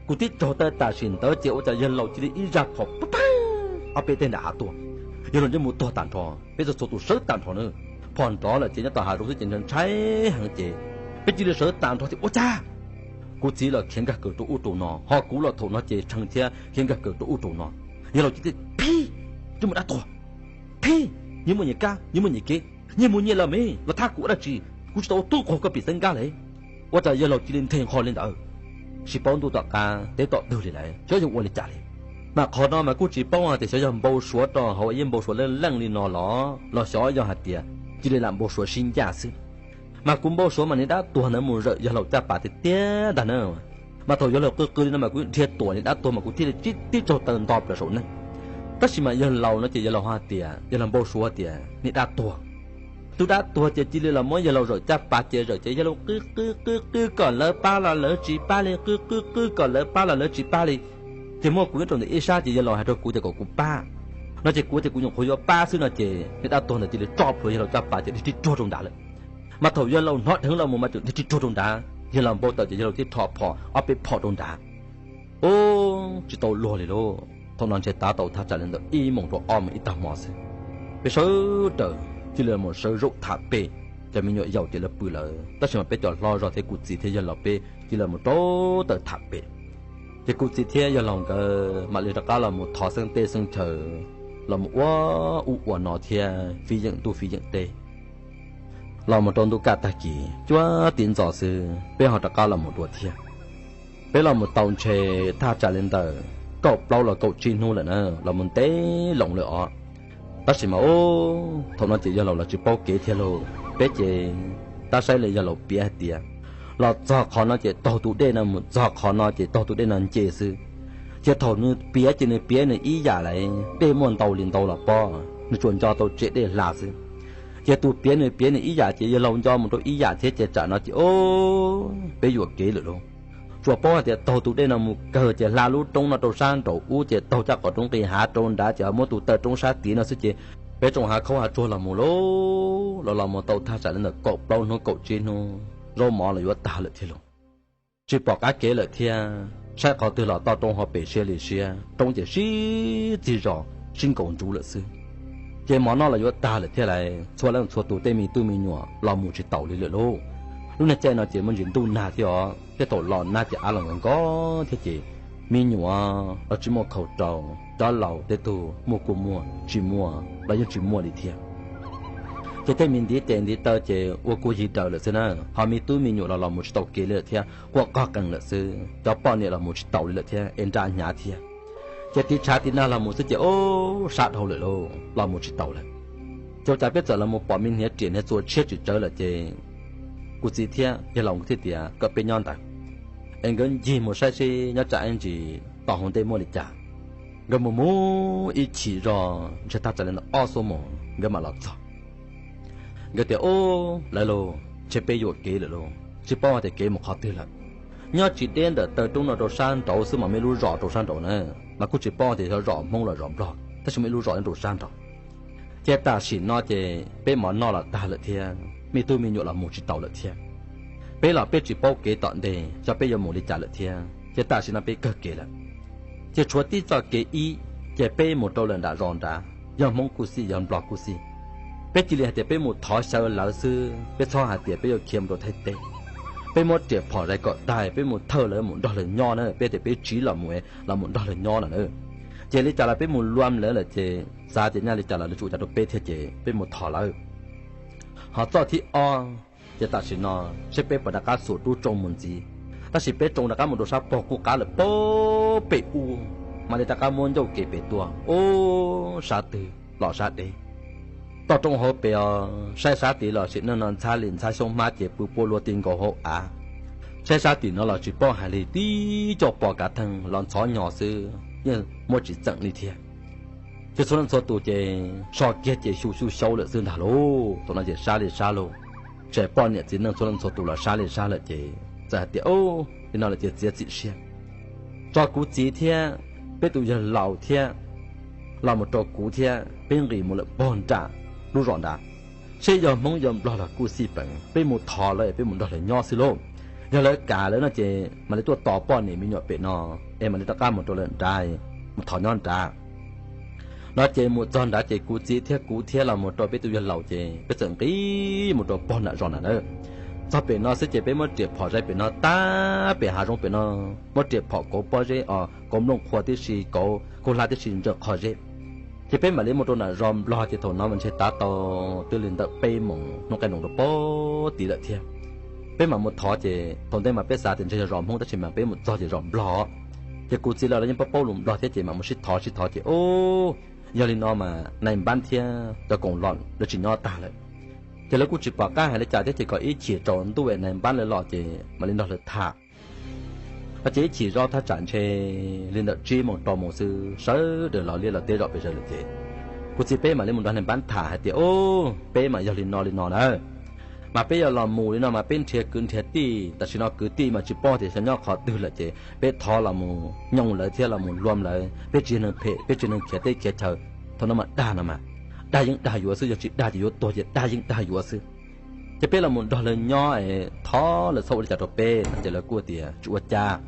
Kuv tib tsaug taw tam sim ntawd ces ua cas yawg laus cia li ib zaj phom pab pab, ob peb teg nram hav tuaj. Yawg laus ntsej muag tuag tag nrho, peb txhua txhua tus sawv tag nrho na. Phom nrov lawm ces nyob tom hav zoov xwb ces ntshai heev ces peb cia li sawv tag nrho tias ua cas. Kuv txiv los khiav nkag kaws rau ub rau no, ho kuv los thaum no ces tshee thiab khiav nkag kaws rau ub rau no. Yawg laus cia li tias phij, ntsej muag dab tuag, phij, nyias muaj nyias kab nyias muaj nyias kev, nyias mus nyias los mas los thab kuv ua dab tsi, kuv tsis tau ua tub qaug koj pim xeeb nkab li. Ua cas yawg laus cia li nthe nqho li ntawd, tsis paub ntuj tom qab teb tom twg li lawm, xyov yog ua li cas li. Mas qhov no mas kuj tsis paub tias xyov yog npau suav rau hauv ib npau suav leej leej li no los los xyov yog hais tias cia li lam npau suav sib ncaj xwb. Mas kuv npau suav mas niag dab tuag ntawd mus zawm yawg laus caj pas tiag tiag ntag na. Mas thaum yawg laus qw qw li no mas kuv dhia tuam niag dab tuag mas kuv thiaj li tib tsaug taw nto plaws saum neej. Tab sis mas yawg laus no ces yawg laus hais tias yawg laus npau suav tias niag dab tuag, tus dab tuag ces cia li los muab yawg laus zawm caj pas ces zawm ces yawg laus qw qw qw qw kom lawv pab los lawv tsis pab li, qw qw qw kom lawv pab los lawv tsis pab li. Ces muaj kuv nyob rau ntawm ib sab ces yawg laus hais rau kuv tias kom kuv pab. No ces kuv tias kuv nyuam qhuav yuav pab xwb no ces niag dab tuag ntawd cia li tso plhuav yawg laus caj pas ces dhia rig ruag rau nrad lawm. Mas thaum yawg laus hnov dheev los mus mas tseem dhia rig ruag rau nrad, yawg laus npau taws ces yawg laus thiaj rho phom ob peb phom rau nrad. Ub, tsis tau luag li lauj. Thaum no ntshe tav tau thaj tsam li ntawm ib moos rau ob moos ib tag hmo xwb. Peb sawv daws cia li mus sawv zaum tham pem, cov me nyuam yaus ces lawv pw lawm tab sis mas peb cov hlob zog thiab kuv txiv thiab yawg laus peb cia li mus rau taws tham pem. Ces kuv txiv thiab yawg laus nkawd mam li rov qab los mus thov xeeb teb xeeb chaw, los mus ua ub ua no thiab fij yeem ntuj fij yeem teb. Los mus rau ntuj kaj tag kis cuaj tiv ntxos xwb peb ho rov qab los mus dua thiab. Peb los mus tau ntshe thaj tsam li ntawm kaum plaub los kaum tsib hnub lawm na, los mus ntev loo lawm os. Tab sis mas ub, thaum no ces yawg laus los tsis paub kev thiab lauj, peb ces tab saib li yawg laus piav hais tias los txog qhov no ces taug tus dej no mus, txog qhov no ces taug tus dej no nce xwb. Ces thaum nws piav ces nws piav nws ib yam li dej muaj ntau li ntau los pob, nws tsuas nco tau tsev dej hla xwb. Ces tus piav nws piav nws ib yam ces yawg laus nco mus rau ib yam thiab ces tsam no ces ub, peb yuam kev lawm lauj. Tsuas paub hais tias taug tus dej no mus kawg ces hla lub roob no rau sab nraum ub ces taug caj qhov roob nqis hav rau nrad ces ho muab tus taw roob sab tid no xwb ces peb tsoom hav khaub hav tsuag los mus lauj, los los mus tau thaj tsam li ntawm kaum plaub hnub kaum tsib hnub zaub mov los yuav tag lawm thiab lauj. Tsis pom qab kev lawm thiab, saib qhov twg los toj roob hauv pes siab li siab, roob ces sib txig zos sib nkaus ntsuv lawm xwb. Ces mov noj los yuav tag lawm thiab lauj, txhua leej txhua tus tej me tub me nyuam los mus tsis taus li lawm lauj. Lub niag caij no ces muaj ntsis ntuj nag thiab os, thiab thaum los nag ces av los nkos nkos thiab ces me nyuam los tsis muaj khaus rau, cov laus tej tug muaj kuj muaj, tsis muaj los yeej tsis muaj li thiab. Ces tej me ntiv tes ntiv taw ces ua kuj yig daws lawm xwb na, ho me tub me nyuam los los mus tsis tau kev li lawm thiab, quaj qog qees lawm xwb, cov poj niam los mus tsis taus li lawm thiab es nra hnyav thiab. Ces tiv tshav tiv nag los mus xwb ces ub sab dhau lawm lauj, los mus tsis taus lawm. Ces ua cas peb txawm los mus pom me hniav riam hniav txuas tshiab tsis tsawv lawm ces kuv txiv thiab yawg laus nkawd thiaj tias kom peb nyob ntawd es nkawd ncig mus saib seb nyob tsam ib ntsis tom hauv ntej muaj li cas. Nkawd mus mus ib chim zog ntshe thaj tsam li ntawm ob xuab moos nkawd mam los txog. Nkawd tias, Ub, lawv lauj, ntshe peb yuam kev lawm lauj, tsis paub hais tias kev mus qhov twg lawm. Nyob tsis deb ntawm taw roob no rau sab nraud xwb mas muaj ib lub zos rau sab nraud na, mas kuj tsis paub tias yog zos Hmoob los zos Nplog, tab sis muaj ib lub zos nyob rau sab nraud. Ces tam sim no ces peb mov noj los tag lawm thiab, me tub me nyuam los mus tsis taus lawm thiab. Peb los peb tsis paub kev tom ntej, xyov peb yuav mus li cas lawm thiab, ces tam sim no peb kawg kev lawm. Ces tshuav tib txoj kev ib, ces peb mus rau lawm nram zos nrad, yog Hmoob kuj xij yog Nplog kuj xij. Peb cia li hais tias peb mus thov xyaw lawv xwb, peb txhob hais tias peb yuav khiav mus rau Thaib teb. Peb muab riam phom zais kom tag, peb mus thawj lawv mus nrog lawv nyob na, peb tias peb tsiv los mus, los mus nrog lawv nyob no na. Ces li cas los peb mus luam lawv lawm ces xav tias nyaj li cas los lawv tsis ua cas rau peb thiab ces peb mus thov lawv. Ho txoj thib ob, ces tam sim no seb peb puas rov qab xuas rub tsoo mus ntxiv. Tab sis peb tsoo rov qab mus rau sab pog qub qab lawm pag pem ub, mam li rov qab muab ncauj kev pem tuaj, ub, sab twg los sab deb. Toj roob hauv pes os, saib sab tid los sim neej no ntxhab li ntxhab xyoob hmab ces pw puab luaj ti nkaus hauv av. Saib sab tim no los tsis paub hais li, tib co pos kav theej los ntxhov nyog xwb, yeej muab tsis txeem li thiab. Ces txhua leej txhua tus ces so kiag ces xyu xyu xyaub lawm xwb ntag lauj. Thaum no ces sab li sab lauj, tsis hais poj niam txiv neej txhua leej txhua tus los sab li sab lawm ces txawm hais tias, Li no lawm ces txiav txim siab, tso kuv txiv thiab peb tus yawg laus thiab los mus rau kuv thiab peb nqis mus lawm pog nram lub zos nrad, seb yog Hmoob yog Nplog los kuj xij peem, peb mus thov lawv es peb mus nrog lawv nyob xwb lauj. Yog lawv kam lawv no ces mam li tuaj tos poj niam me nyuam pem no es mam li rov qab mus rau lawv nrad, mus thov nyob nrad. No ces mus txog nrad ces kuv txiv thiab kuv thiab los mus rau peb tus yawg laus ces peb txawm nqis mus rau pog nram zos nrad na. Txog pem no xwb ces peb muab riam phom zais pem no tab pem hav zoov pem no, muab riam phom kauv pob zeb os, kauv nplooj qhuav tib si, kauv kauj hlab tib si ntsaws qhov zeb. Ces peb mam li mus rau nram zos Nplog ces thaum no mas ntshe tav tau twb li ntawm peb moos hnub qaij nroos rau pag tid lawm thiab. Peb mam mus thov ces thaum ntej mas peb xav tias ntshe yog zos Hmoob tab sis mas peb mus txog ces zos Nplog. Ces kuv txiv lawv los yeej paub paub lus Nplog thiab ces mam mus sib thov sib thov ces ub, yog li no mas nais npab thiab cov koom los lawv tsis nyob tag lawm. Ces lawv kuj tsis pom qab hais li cas thiab ces kom ib chim tsaus ntuj es nais npab lawv los ces mam li nrog lawv tham. No ces ib chim zoj thaj tsam ntshe li ntawm tsib moos rau moos xwb sawv daws los liaj los teb zom pes zaws lawm ces kuv txiv peb mam li mus nrog nais npab tham hais tias ub, peb mas yog li no li no na, mas peb yuav los mus li no mas peb nrhiav kwv nrhiav tij, tam sim no kwv tij mas tsis paub tias xyov nyob qhov twg lawm ces peb thov los mus nyooj lawv thiab los mus luam lawv, peb tsis yog neeg phem, peb tsis yog neeg khiav teb khiav chaw. Thaum no mas dag no mas, dag yeej dag yuav xwb, yog tsis dag ces yuav tuag ces dag yeej dag yuav xwb. Ces peb los mus nrog lawv nyob es thov lawv txhob ua li cas rau peb no ces lawv kuj tias tsis ua cas.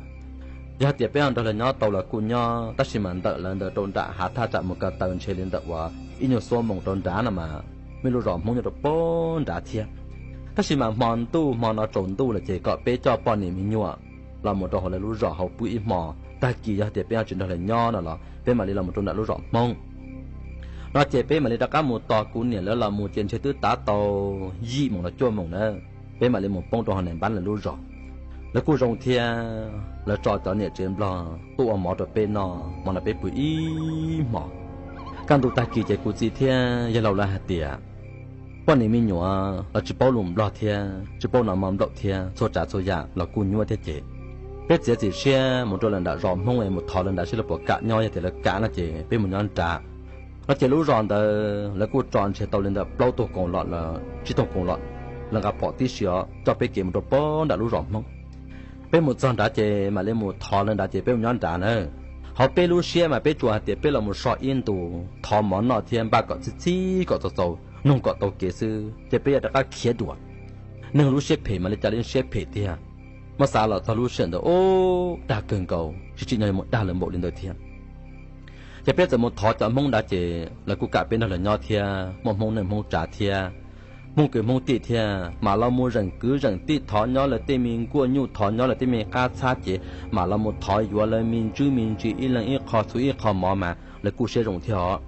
Yog hais tias peb ho nrog lawv nyob tau los kuj nyob, tab sis mas ntawm lawv ntawd rau nram hav thaj tsam mus ko taw ntshe li ntawm uas ib nyuag xuab moos rau nrad no mas muaj ib lub zos Hmoob nyob rau pag nrad thiab. Tab sis mas hmo ntuj hmo no tsaus ntuj lawm ces kom peb coj poj niam me nyuam los mus rau hauv lawv lub zos hauv pw ib hmo, tag kis yog tias peb ho tsis nrog lawv nyob no los peb mam li los mus rau nram lub zos Hmoob. No ces peb mam li rov qab mus tos kuv niam lawv los mus ces ntshe twb tav tau yim moos los cuaj moos na, peb mam li mus poob rau hauv nais npab lawv lub zos. Lawv kuj zoo thiab, lawv tso cov niam tsev Nplog tuaj ua mov rau peb noj, hmo no peb pw ib hmo. Kaj ntug tag kis ces kuv txiv thiab yawg laus lawv hais tias poj niam me nyuam los tsis paub lus Nplog thiab tsis paub noj mov nplaum thiab txhua tsav txhua yam los kuj nyuaj thiab ces peb txiav txim siab mus rau lawv nram zos Hmoob es mus thov lawv nrad seb lawv puas kam nyob, yog tias lawv kam no ces peb mus nyob nrad. No ces lub zos ntawd lawv kuj tso ntshe tau li ntawm plaub tug koos los los tsib tug koos los, lawv nqa phom tib si os coj peb kev mus rau pag nram lub zos Hmoob. Peb mus txog nrad ces mam li mus thov lawv nrad ces peb mus nyob nrad na. Hauv peb lub siab mas peb tsuas hais tias peb los mus so ib ntus thov mov noj thiab npaj kom txhij txhij kom txaus txaus noog kom tau kev xwb ces peb yuav rov qab khiav dua. Neeg lub siab phem mas li cas li siab phem tiag. Muab xav los txog lub sij hawm ntawd ub dag kawg nkaus tsis tsim nyog mus dag lawv npaum li ntawd thiab. Ces peb txawm mus thov cov Hmoob nrad ces lawv kuj kam peb nrog lawv nyob thiab muaj Hmoob neej Hmoob tsav thiab Hmoob kwv Hmoob tij thiab mas los mus zeem kwv zeem tij thov nyob lawv tej me nkuaj nyuj thov nyob lawv tej me qab txhab ces mas los mus thov yuav lawv me ntsis me ntsis ib leeg ib qho txhua ib qho mov mas lawv kuj siab zoo thiab os.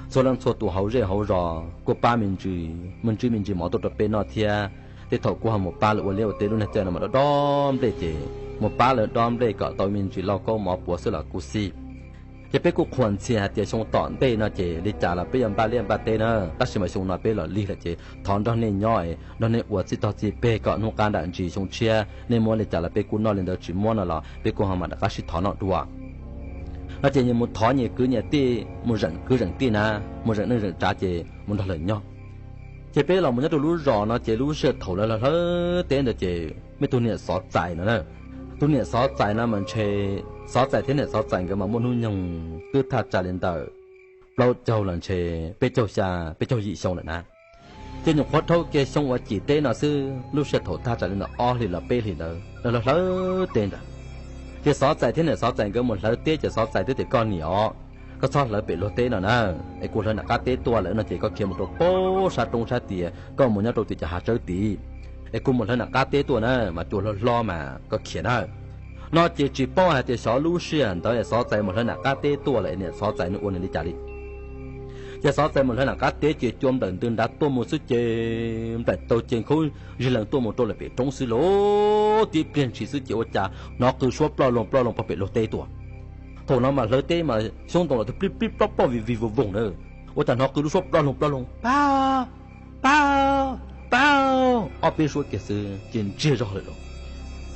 Txhua leej txhua tus hauv zej hauv zos kuj pab me ntsis me ntsis me ntsis mov tuaj rau peb noj thiab. Tej thaum kuj ho mus pab lawv ua liaj ua teb lub neej txaij no mas dob dob nplej ces mus pab lawv dob nplej kom tau me ntsis lauj kaub mov puav xwb los kuj xij. Ces peb kuj qhuas ntxhias hais tias xyoo tom ntej no ces li cas los peb yuav npaj liaj npaj teb na, tab sis mas xyoo no peb los lig lawm ces thov nrog nej nyob, nrog nej ua txij tog txij peg kom hnub qab nram ntsis xyoo tshiab nej muab li cas los peb kuj noj, li ntawd tsis muab no los peb kuj ho mam rov qab sib thov noj dua. No ces nyias mus thov nyias kwv nyias tij, mus zeem kwv zeem tij na, mus zeem neej zeem tsav ces mus nrog lawv nyob. Ces peb los mus nyob rau lub zos no ces lub sij hawm thaum lawv hlawv teb ntawd ces muaj ib tug niam xov txais no na. Tus niam xov txais no mas ntshe xov txais thiab niam xov txais nkawd mas muaj hnub nyoog twb thaj tsam li ntawm plaub caug los ntshe peb caug xya peb caug yim xyoo lawm na. Ces nyuam qhuav dhau kiag xyoo uas cim teb no xwb, lub sij hawm thaum thaj tsam li ntawm ob hlis los peb hlis ntawd lawv hlawv teb ntawd. Ces xov txais thiab niam xov txais nkawd mus hlawv teb ces xov txais twb tias koj niam os, koj txhob hlawv pem luag teb no na, es kuv hlawv nram qab teb tuaj lawm no ces koj khiav mus rau pab sab roob sab tias koj mus nyob rau tim cov hav tsawb tid, es kuv mus hlawv nram qab teb tuaj na mas cua hlob hlob mas koj khiav na. No ces tsis paub hais tias xyov lub sij hawm ntawd xov txais mus hlawv nram qab teb tuaj lawm niam xov txais nws ua nws li cas li. Ces xov txais mus hlawv nram qab teb ces cua nplawm ntws nrad tuaj mus xwb ces nplawm taug ces khaub zig lees tuaj mus rau lawm pem roob xwb lauj. Tib pliag ntshis xwb ces ua cas hnov qw suab ploj loog ploj loog pog pem luag teb tuaj. Thaum no mas hlawv teb mas xyoob ntoo los twb plib plib plob plob vij vij voog voog na. Ua cas hnov qw lub suab ploj loog ploj loog, pab, pab, pab, ob peb suab kiag xwb ces ntsiag zog lawm lauj.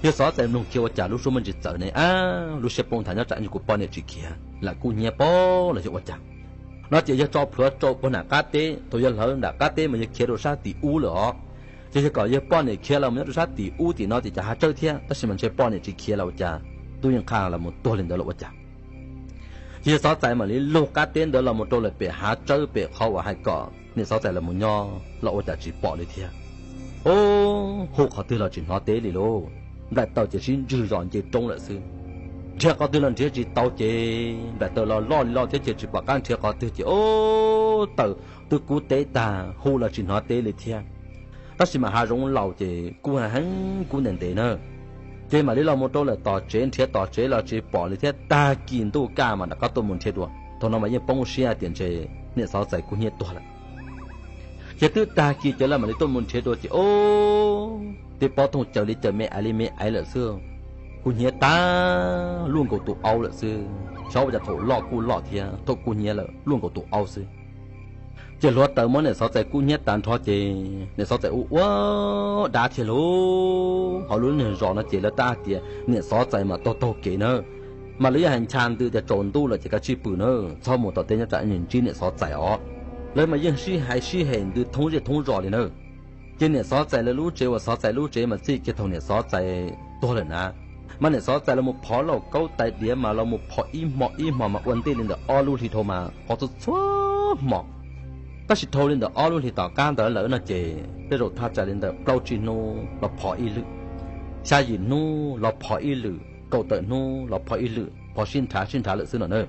Yog xov txais mloog kiag ua cas lub suab muaj ntsis txawv ne, ab lub siab poob nthav nyob tsam ib ntsis kuv poj niam tsis khiav lawm kuj hnyiab pob los yog ua cas. No ces yog tso plhuav rau puag nram qab teb, thaum yog hlawv nram qab teb mas yog khiav rau sab tim ub lawm os. Ces yog kom yog poj niam khiav los mus nyob rau sab tim ub tim no tim cov hav tsawb thiab, tab sis mas ntshe poj niam tsis khiav los ua cas, tub yeej qha los mus tuag li ntawd los ua cas. Ces yog xov txais mam li lug qab teb ntawd los mus rau lawm pem hav tsawb pem qhov uas hais kom niam xov txais los mus nyob los ua cas tsis pom li thiab. Ub, hu qhov twg los tsis hnov teb li lauj. Nplaim taws ces sib ntswg zos nce roob lawm xwb. Nrhiav qhov twg los nrhiav tsis tau ces nplaim taws los loj li loj thiab ces tsis pom qab nrhiav qhov twg ces ub, taws twb kub teb tag hu los tsis hnov teb li thiab. Tab sis mas hav zoov laus ces kub heev kub ntev ntev na. Ces mam li los mus rau lawm tom tsev nrhiav tom tsev los tsis pom li thiab, tag kis ntuj kaj mas rov qab tuaj mus nrhiav dua. Thaum no mas yeej poob siab tias ntshe niam xov txais kub hnyiab tuag lawm. Ces twb tag kis ces lawv mam li tuaj mus nrhiav dua ces ub, tej pob thooj caws li caws me aiv li me aiv lawm xwb. Kub hnyiab tag luaj nkaus tus aub lawm xwb, xyov ua cas thaum loj kuj loj thiab thaum kub hnyiab lawm luaj nkaus tus aub xwb. Ces hluav taws muab niam xov txais kub hnyiab tag nrho ces niam xov txais ua ua dab thiab lauj. Hauv lub neej zos no ces lawv tab hais tias niam xov txais mas taug taug kev na, mas lawv yeej hais ncha ntws tias tsaus ntuj lawm ces kav tsij pw na, txhob mus tom teb nyob tsam ntsib niam xov txais os. Lawv mas yeej sib hais sib hem ntws thoob zej thoob zos li na. Ces niam xov txais lawv lub tsev uas xov txais lub tsev mas txij kiag thaum niam xov txais tuag lawm na, mas niam xov txais los mus phov lauj kaub tais diav mas los mus phov ib hmo ib hmo mas ua ntej li ntawm ob lub hlis dhau mas qhov txhua txhua hmo. Tab sis dhau li ntawm ob lub hlis tom qab ntawd lawm no ces tej zaum thaj tsam li ntawm plaub tsib hnub los phov ib lwm, xya yim hnub los phov ib lwm, kaum tawm hnub los phov ib lwm, phov sib nrhav sib nrhav lawm xwb no na.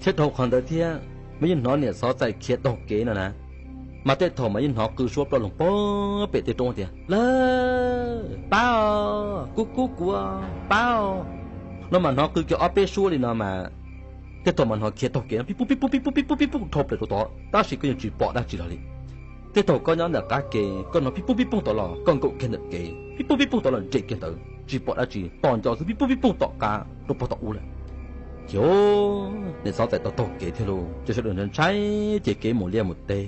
Thiab dhau qhov ntawd thiab mas yeej hnov niam xov txais khiav taug kev no na, mas tej thaum mas yeej hnov qw suab ploj loog pog pem tej roob tias lawv pab os, kub kub kuv pab os. No mas hnov qw kiag ob peb suab li no mas tej thaum mas hnov khiav taug kev no pib pub pib pub pib pub pib pub pib pub dhau plaws rau tod tab sis koj yeej tsis pom dab tsi los li. Tej thaum koj nyob ntawm qab kev koj hnov pib pub pib pub tod los koj nkaum kiag ntawm kev, pib pub pib pub tod los nres kiag ntawd tsis pom dab tsi, tos nco xwb pib pub pib pub tom qab rau pog tom ub lawm. Ces niam xov txais tau taug kev thiab lauj, ces sawv daws ntshai ntshai ces kev mus liaj mus teb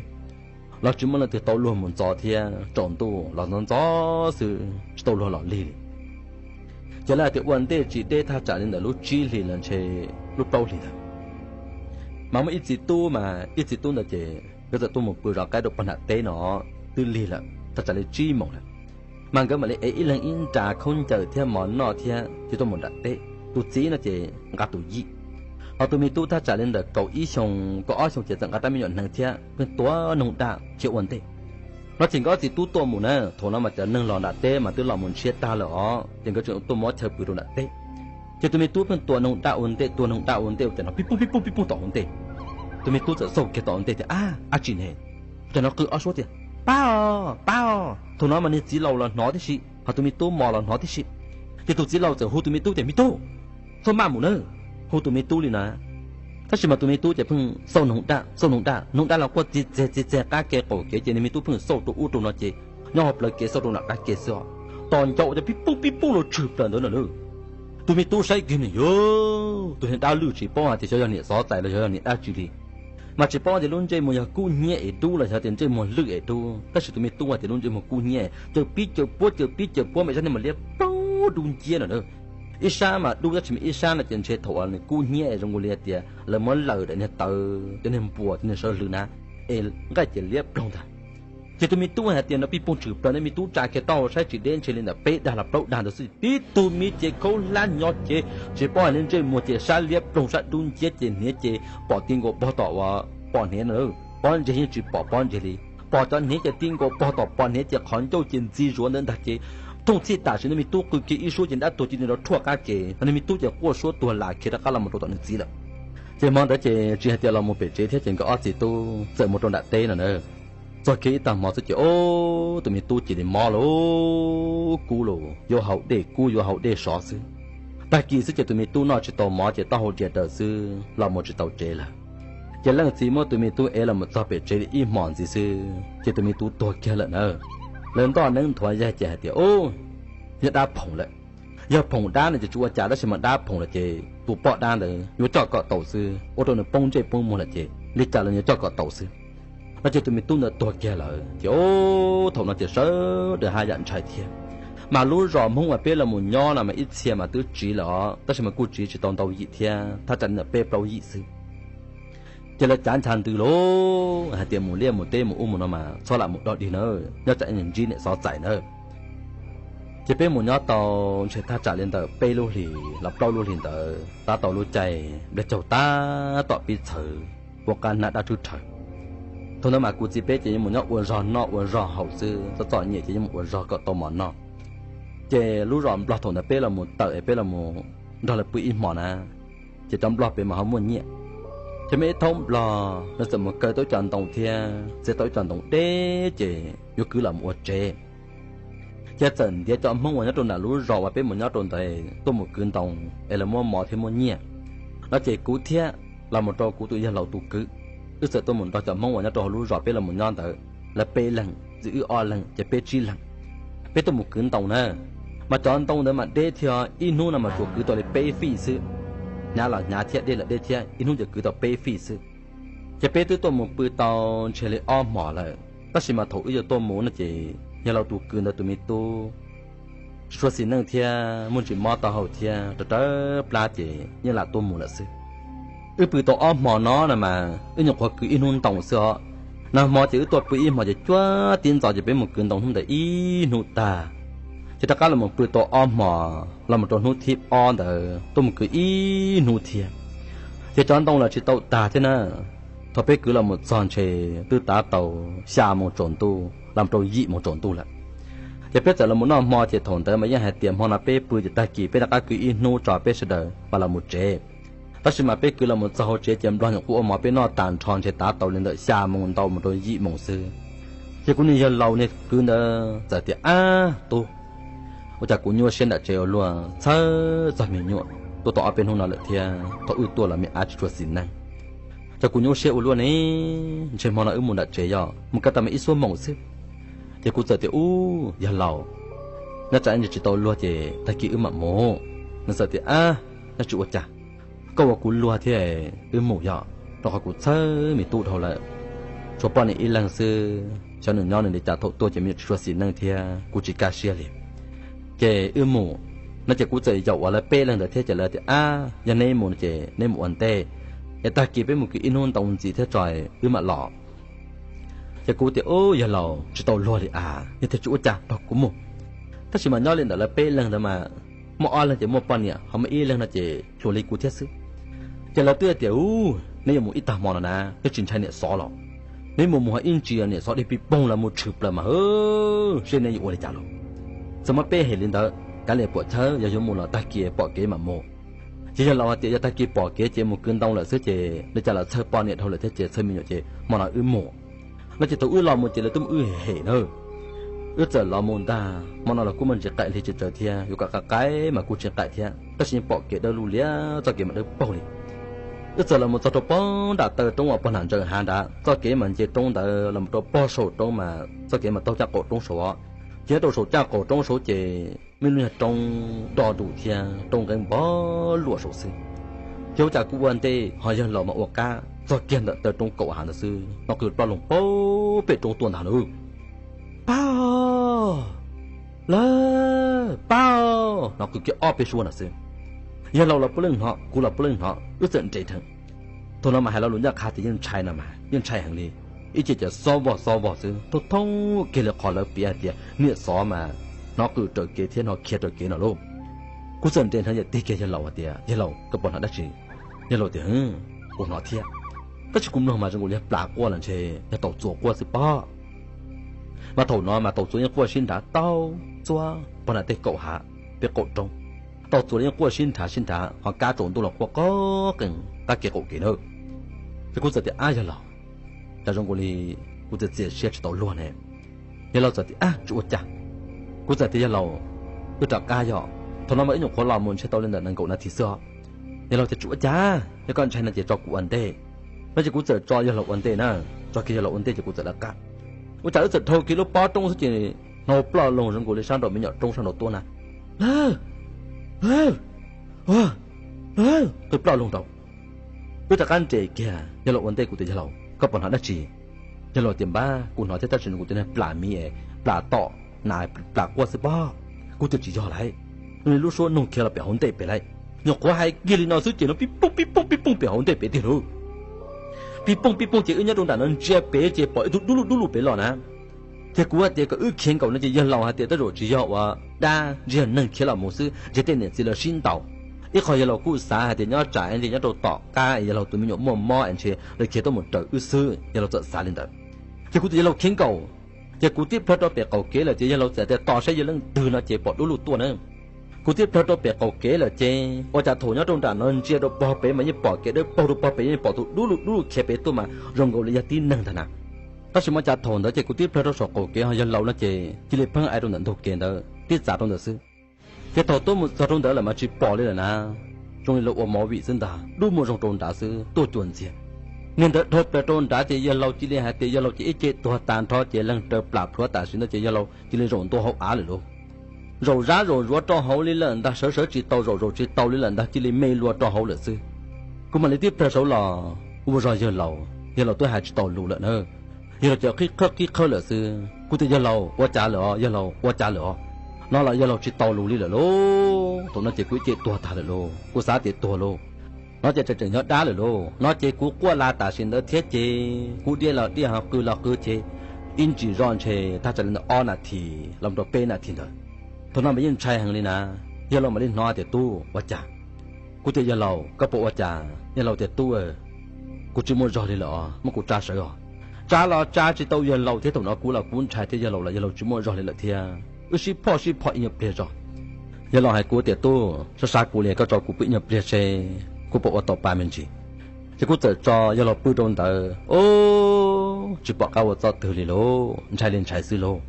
los tsis muaj leej twg tau luag mus ntxov thiab tsaus ntuj los ntxov ntxov xwb tsis tau luag los lig li. Ces lawv hais tias ua ntej tsis deb thaj tsam li ntawm lub tsib hlis los ntshe lub plaub hlis ntawd mas muaj ib txiv tub mas ib txiv tub ntawd ces nkawd txawm tuaj mus pw zov qaib rau pog nram teb no, twb lig lawm thaj tsam li tsib moos lawm. Mas nkawd mam li ev ib leeg ib nra khaub ncaws thiab mov noj thiab ces tuaj mus nram teb. Tus txiv no ces nqa tus yij, ho tus me tub thaj tsam li ntawm kaum ib xyoos kaum ob xyoos ces txawm nqa rab me nyuam hneev thiab pheej tua noog daj khiav ua ntej. No ces nkawd ob txiv tub tuaj mus na, thaum no mas cov neeg los nram teb mas twb los mus ntshiab tag lawm os, ces nkawd tseem tuaj muab chaw pw rau nram teb. Ces tus me tub pheej tua noog daj ua ntej, tua noog daj ua ntej ua teb no pib pug pib pug pib pug tom hauv ntej. Tus me tub txawm xauj kiag tom hauv ntej tias, Ab, dab tsi ne? Ua cas no qw ob suab tias, Pab os, pab os! Thaum no mas niag txiv laus los hnov tib si, ho tus me tub mos los hnov tib si. Ces tus txiv laus txawm hu tus me tub tias, Me tub, txhob maj mus nawb, hu tus me tub li na. Tab sis mas tus me tub ces pheej xauj noog daj, xauj noog daj, noog daj los quaj txi txeg txi txeg qab ke qaum kev ces niag me tub pheej xauj rau ub rau no ces nyob hauv plawv kev xauj rau nram qab ke xwb os. Tos nco ua cas pib pug pib pug los tshwm plaws ntawd na lawm. Tus me tub saib kiag nws yog tus niag dab lwj tsis paub hais tias xyov yog niam xov txais los xyov yog niam dab tsi li. Mas tsis paub tias lub ntsej muag yog kub hnyiab es dub los xyov tias ntsej muag lwj es dub, tab sis tus me tub hais tias lub ntsej muag kub hnyiab, caws pib caws puab caws pib caws puab mas ib sab niag mas liab ploog dub nciab no na. Ib sab mas dub tab sis mas ib sab no ces ntshe thaum uas nws kub hnyiab zoo li hais tias lawv muab laws daim niag tawv cov niag npuas cov niag sawv hlwv na, es nqaij ces liab ploog ntag. Ces tus me tub hais tias no pib pug tshwm plaws, tus me tub tsa kiag taub hau saib tsis deb ntshe li ntawm peb dag los plaub dag ntawd xwb, tib tug me cev khaub hlab nyo cev tsis paub hais li ntsej muag ces sab liab ploog sab dub nciab ces hniav ces pom ti nkaus pog tom uas pom hniav na, pob ntseg yeej tsis pom pob ntseg li. Pom cov hniav ces ti nkaus pog tom pom hniav ces qhov ncauj ces ntxi zuav ntawd ntag ces thooj txhij tam sim ntawd me tub qw kiag ib suab ces dab tuag cia li rov rhuaj qab ke, ho niag me tub ces quaj suab tuag las khiav rov qab los mus rau tom nws txiv lawm. Ces hmo ntawd ces tsis hais tias los mus pem tsev thiab ces nkawd ob txiv tub txawm mus rau nram teb no na. Txog kiag ib tag hmo xwb ces ub, tus me tub cia li mob lauj, kub lauj, yuav haus dej kub yuav haus dej sov xwb. Tag kis xwb ces tus me tub noj tsis tau mov ces taub hau dias daws xwb los mus tsis tau tsev lawm. Ces leej txiv muab tus me tub ev los mus txog pem tsev li ib hmos ntxiv xwb ces tus me tub tuag kiag lawm na. Lawv ntoj neeb nthuav yaig ces hais tias ub, yog dab phoom lawm. Yog phoom dab no ces tsis ua cas tab sis mas dab phoom lawm ces tus poj dab ntawd yuav coj kom tau xwb, ua rau nws poob ntsej poob muag lawm ces li cas los yuav coj kom tau xwb. No ces tus me tub ntawd tuag kiag lawm ces ub, thaum no ces sawv daws haj yam ntshai thiab. Mas lub zos Hmoob uas peb los mus nyob no mas ib txhia mas twb tsiv lawm os, tab sis mas kuj tsiv tsis tau ntau yim thiab, thaj tsam li ntawm peb plaub yim xwb. Ces lawv cav ncha ntws lauj, hais tias mus liaj mus teb mus ub mus no mas txhob lam mus dog dig na, nyob tsam ntsib niam xov txais na. Ces peb mus nyob tau ntshe thaj tsam li ntawm peb lub hlis los plaub lub hlis ntawd, tab tau lub caij nplooj caug tab tom pib txhawv, puab qab hnab dab tswb rhawv. Thaum ntawd mas kuv txiv peb ces yeej mus nyob ua zog noj ua zog haus xwb, txom txom nyem ces yeej mus ua zog kom tau mov noj. Ces lub zos Nplog thaum ntawd peb los mus tawm es peb los mus nrog lawv pw ib hmos na, ces cov Nplog pem mas ho muaj nyiaj. Ces muaj ib thaub Nplog lawv txawm mus kaw tau ib co ntoo thiab txiav tau ib co ntoo deb ces yuav kwv los mus ua tsev. Ces txawm ntiav cov Hmoob uas nyob rau nram lub zos uas peb mus nyob rau ntawd tuaj mus kwv ntoo es lawv muab mov thiab muab nyiaj. No ces kuv thiab los mus rau kuv tus yawg laus tus kwv, wb txawm tuaj mus nrog cov Hmoob uas nyob rau hauv lub zos peb los mus nyob ntawd, lawv peb leeg, txiv wb ob leeg ces peb tsib leeg. Peb tuaj mus kwv ntoo na, mas cov ntoo ntawd mas deb thiab, ib hnub no mas tsuas kwv tau li peb fij xwb. Hnyav los hnyav thiab deb los deb thiab, ib hnub ces kwv tau peb fij xwb. Ces peb twb tuaj mus pw tau ntshe li ob hmos lawm, tab sis mas thaum wb yuav tuaj mus no ces yawg laus tus kwv ntawd tus me tub tsis tshua xis neej thiab muaj ntsis mob taub hau thiab rawv rawv plab ces yeej lam tuaj mus lawm xwb. Wb pw tau ob hmos no no mas wb nyuam qhuav kwv ib hnub ntoo xwb os. Nag hmo ces wb tuaj pw ib hmos ces cuab tib ntxov ces peb mus kwv ntoo hnub ntawd ib hnub tag. Ces rov qab los mus pw tau ob hmos los mus rau hnub thib ob ntawd tuaj mus kwv ib hnub thiab. Ces cov ntoo los tsis tau tag thiab na. Thaum peb kwv los mus txog ntshe twb tav tau xya moos tsaus ntuj los rau yim moos tsaus ntuj lawm. Ces peb txawm los mus noj hmo ces thaum ntawd mas yeej hais tias hmo no peb pw ces tag kis peb rov qab kwv ib hnub tso peb sawv daws mam los mus tsev. Tab sis mas peb kwv los mus txog hauv tsev ces Nplog nyuam qhuav ua mov peb noj tag nrho ntshe tav tau li ntawm xya moos ntau mus rau yim moos xwb. Ces kuv niag yawg laus niag kwv ntawd txawm tias, Ab tub, ua cas kuv nyuaj siab nram tsev ua luaj, txhawj txog me nyuam, tuaj tau ob peb hnub no lawm thiab thaum wb tuaj los me ab tsis tshua xis neej. Ces kuv nyuaj siab ua luaj ne, ntshe hmo no wb mus nram tsev yog mus kaw tau me ib xuab moos xwb. Ces kuv txawm tias, Ub, yawg laus, nyob tsam tsis tau luag ces tag kis wb mam mus. Nws txawm tias, Ab, nyob tsis ua cas, koj ua kuv luag thiab, wb mus yog, rau qhov kuv txhawj me tub dhau lawm. Tshuav poj niam ib leeg xwb, xyov nws nyob nws li cas, thaum tuaj ces me nyuam tsis tshua xis neej thiab kuv tsis kaj siab li. Ces wb mus. No ces kuv txawm yaum uas lawv peb leeg ntawd thiab ces lawv tias, Ab, yog neb mus no ces neb mus ua ntej, es tag kis peb mus kwv ib hnub ntoo ntxiv thiab tso wb mam los. Ces kuv tias, Ub, yawg laus, tsis tau luag li as, yog tias tsis ua cas nrog kuv mus. Tab sis mas nyob li ntawm lawv peb leeg ntawd mas muaj ob leeg ces muaj poj niam, ho muaj ib leeg no ces hluas li kuv thiab xwb. Ces lawv twb tias, Ub, neb yuav mus ib tag hmo no na, neb tsis ntshai niam xov los? Neb mus mus ho ib ntsis niam xov dig pig poog los mus tshwm plaws mas, seb neb yuav ua li cas los. Txawm muab peb hem li ntawd, kav liam puam chawb, yog yuav mus los tag kis pom kev mam mus. Ces yawg laus hais tias, Yog tag kis pom kev ces mus kwv ntoo lawm xwb ces li cas los txhawj poj niam dhau lawm thiab ces txhawj me nyuam ces hmo no wb mus. No ces thaum wb los mus ces lawv twb mus wb hem hem na. Wb txawm los mus ntag, hmo no los kuj muaj ntsis qaim hli tsis tsawg thiab, yuav kom qaim qaim mas kuj tsis qaim thiab, tab sis pom kev dawb lug liab, txoj kev mas dawb paug li. Wb txawm los mus txog rau pog nram taw roob uas pog nram ntsaws hav nrad, txoj kev mas nce roob ntawd los mus rau pog saum roob mas txoj kev mas taug caj qaum roob saud os. Ces nyob rau saum caj qaum roob saud ces muaj lub nyuag roob do dus thiab roob nqeeb npog luam saud xwb. Ces ua cas kuv ua ntej ho yawg laus mas ua qab txog kiag ntawm taw roob kaum hav ntawd xwb, no qw ploj loo pem roob tuaj ntag lauj. Pab! Lawv! Pab! No qw kiag ob peb suab no xwb. Yawg laus los puav leej hnov, kuv los puav leej hnov, wb txawm nres dheev. Thaum no mas hais lo lus ncaj qha tias yeej ntshai no mas yeej ntshai heev li. Ib ce ces xob vog xob vog xwb, thooj thooj kiag li qhov lawv piav hais tias niam xov mas hnov qw raws kev thiab hnov khiav raws kev no lauj. Kuv txawm nres dheev yawm tig kiag yawg laus hais tias, Yawg laus, koj puas hnov dab tsi? Yawg laus tias, Kuv hnov thiab, tab sis kuv mloog mas zoo nkaus li yog plas quaj los ntshe yog taus txuas quaj xwb pob. Mas thaum no mas taus txuas yeej quaj sib nrhav, taus txuas pog nram tej kaum hav, peb qaum roob. Taus txuas yeej quaj sib nrhav sib nrhav, ho kab tsaus ntuj los quaj qoj qees qab kev qaum kev na. Ces kuv txawm tias, Ab yawg laus, cas zoo nkaus li kuv txias txias siab tsis tau luag ne? Yawg laus txawm tias, Ab tsis ua cas. Kuv txawm tias, Yawg laus, wb rov qab yog, thaum no mas wb nyuam qhuav los mus ntshe tau li ntawm nees nkaum nas this xwb os. Yawg laus tias, Tsis ua cas, yog koj ntshai no ces tso kuv ua ntej. No ces kuv txawm tso yawg laus ua ntej na, tso kiag yawg laus ua ntej ces kuv txawm lawv qab. Ua cas wb txawm dhau kiag lub pob roob xwb ces hnov ploj loo zoo nkaus li sab nraum me nyuam roob sab nraud tuaj na, Lawv! Lawv! Lawv! Qw ploj loo nraud. Wb rov qab nres kiag yawg laus ua ntej, kuv tias, Yawg laus, koj puas hnov dab tsi? Yawg laus tias, Npab, kuv hnov thiab, tab sis kuv tias plas miv es plas tom nas plas quaj xwb pob. Kuv tias, Tsis yog lauj, zoo li lub suab noog khiav los pem hauv ntej pem lauj. Nyuam qhuav hais kiag li no xwb ces no pib pooj pib pooj pib pooj pem hauv ntej pem tiag lauj. Pib pooj pib pooj ces wb nyob rau nram no ntsia pem ces pom ib tug dub lug dub lug pem los na. Ces kuv hais tias kom wb khiav nkaum no ces yawg laus hais tias, Tej zaum tsis yog ua dab, ntshe yog neeg khiav los mus xwb, ntshe tej niam txiv lawv sib ntaus. Ib qho yawg laus kuj xav hais tias nyob tsam es ntshe nyob rau tom qab es yawg laus tus me nyuam muaj mob es ntshe lawv khiav tuaj mus raws wb xwb, yawg laus txawm xav li ntawd. Ces kuv tias, Yawg laus, khiav nkaum. Ces kuv tib plhaw rau pem qaum kev lawm ces yawg laus txawm tias, Tos saib yawg leej twg no ces pom dub lug tuaj na. Kuv tib plhaw rau pem qaum kev lawm ces ua cas thaum nyob rau nram no ntsia rau pog pem mas yeej pom kev dawb paug rau pog pem, yeej pom tus dub lug dub lug khiav pem tuaj mas zoo nkaus li yog tib neeg ntag na. Tab sis mas cas thaum ntawd ces kuv tib plhaw rau saum qaum kev ho yawg laus no ces cia li pheej ais rau ntawm ntug kev ntawd tib txav rau ntawd xwb. Ces thaum tuaj mus txog rau ntawd lawm mas tsis pom li lawm na, zoo li lawv ua movie xwb ntag, dub muag zoo rau nrad xwb tuaj cuag ntxiag. Niag ntawd dhau plaws rau nrad ces yawg laus cia li hais tias yawg laus ces ib ce tuag tag nrho ces leeg raws plam plhuav tam sim ntawd ces yawg laus cia li zaum ntua hauv av lawm lauj. Zaum zab zaum zuav rau hauv li lawm ntag, sawv sawv tsis tau, zaum zaum tsis tau li lawm ntag, cia li me lua rau hauv lawm xwb. Kuv mam li tib plhaw saud los ua zog yawg laus, yawg laus twb hais tsis tau lus lawm na. Yawg laus ces qhib qhawb qhib qhawb lawm xwb. Kuv tias, Yawg laus, ua cas lawm os? Yawg laus, ua cas lawm os? No los yawg laus tsis tau lus li lawm lauj. Thaum no ces kuv ib ce tuag tag lawm lauj, kuv xav tias tuag lauj. No ces tseem tseem yog dab lawm lauj. No ces kuv quaj la tam sim ntawd thiab ces kuv diaj los diaj ho qw los qw ces ib ntsis zoj ntshe thaj tsam li ntawm ob nas this los rau peb nas this ntawd. Thaum no mas yeej ntshai heev li na. Yawg laus mam li hnov tias, Tub, ua cas? Kuv tias, Yawg laus, koj puas ua cas? Yawg laus tias, Tub, kuv tsis muaj zog li lawm os, muab kuv tsa sawv os. Tsa los tsa tsis tau yawg laus thiab, thaum no kuv los kuv ntshai thiab, yawg laus los yawg laus tsis muaj zog li lawm thiab. Wb sib phoj sib phoj ib nyuag pliag zog. Yawg laus hais kuv tias, Tub, sab sab kuv li, koj tso kuv pw ib nyuag pliag seb kuv puas ua tau pa me ntsis. Ces kuv txawm tso yawg laus pw rau ntawd, o, tsis pom qab ua txoj twg li lauj, ntshai li ntshai xwb lauj.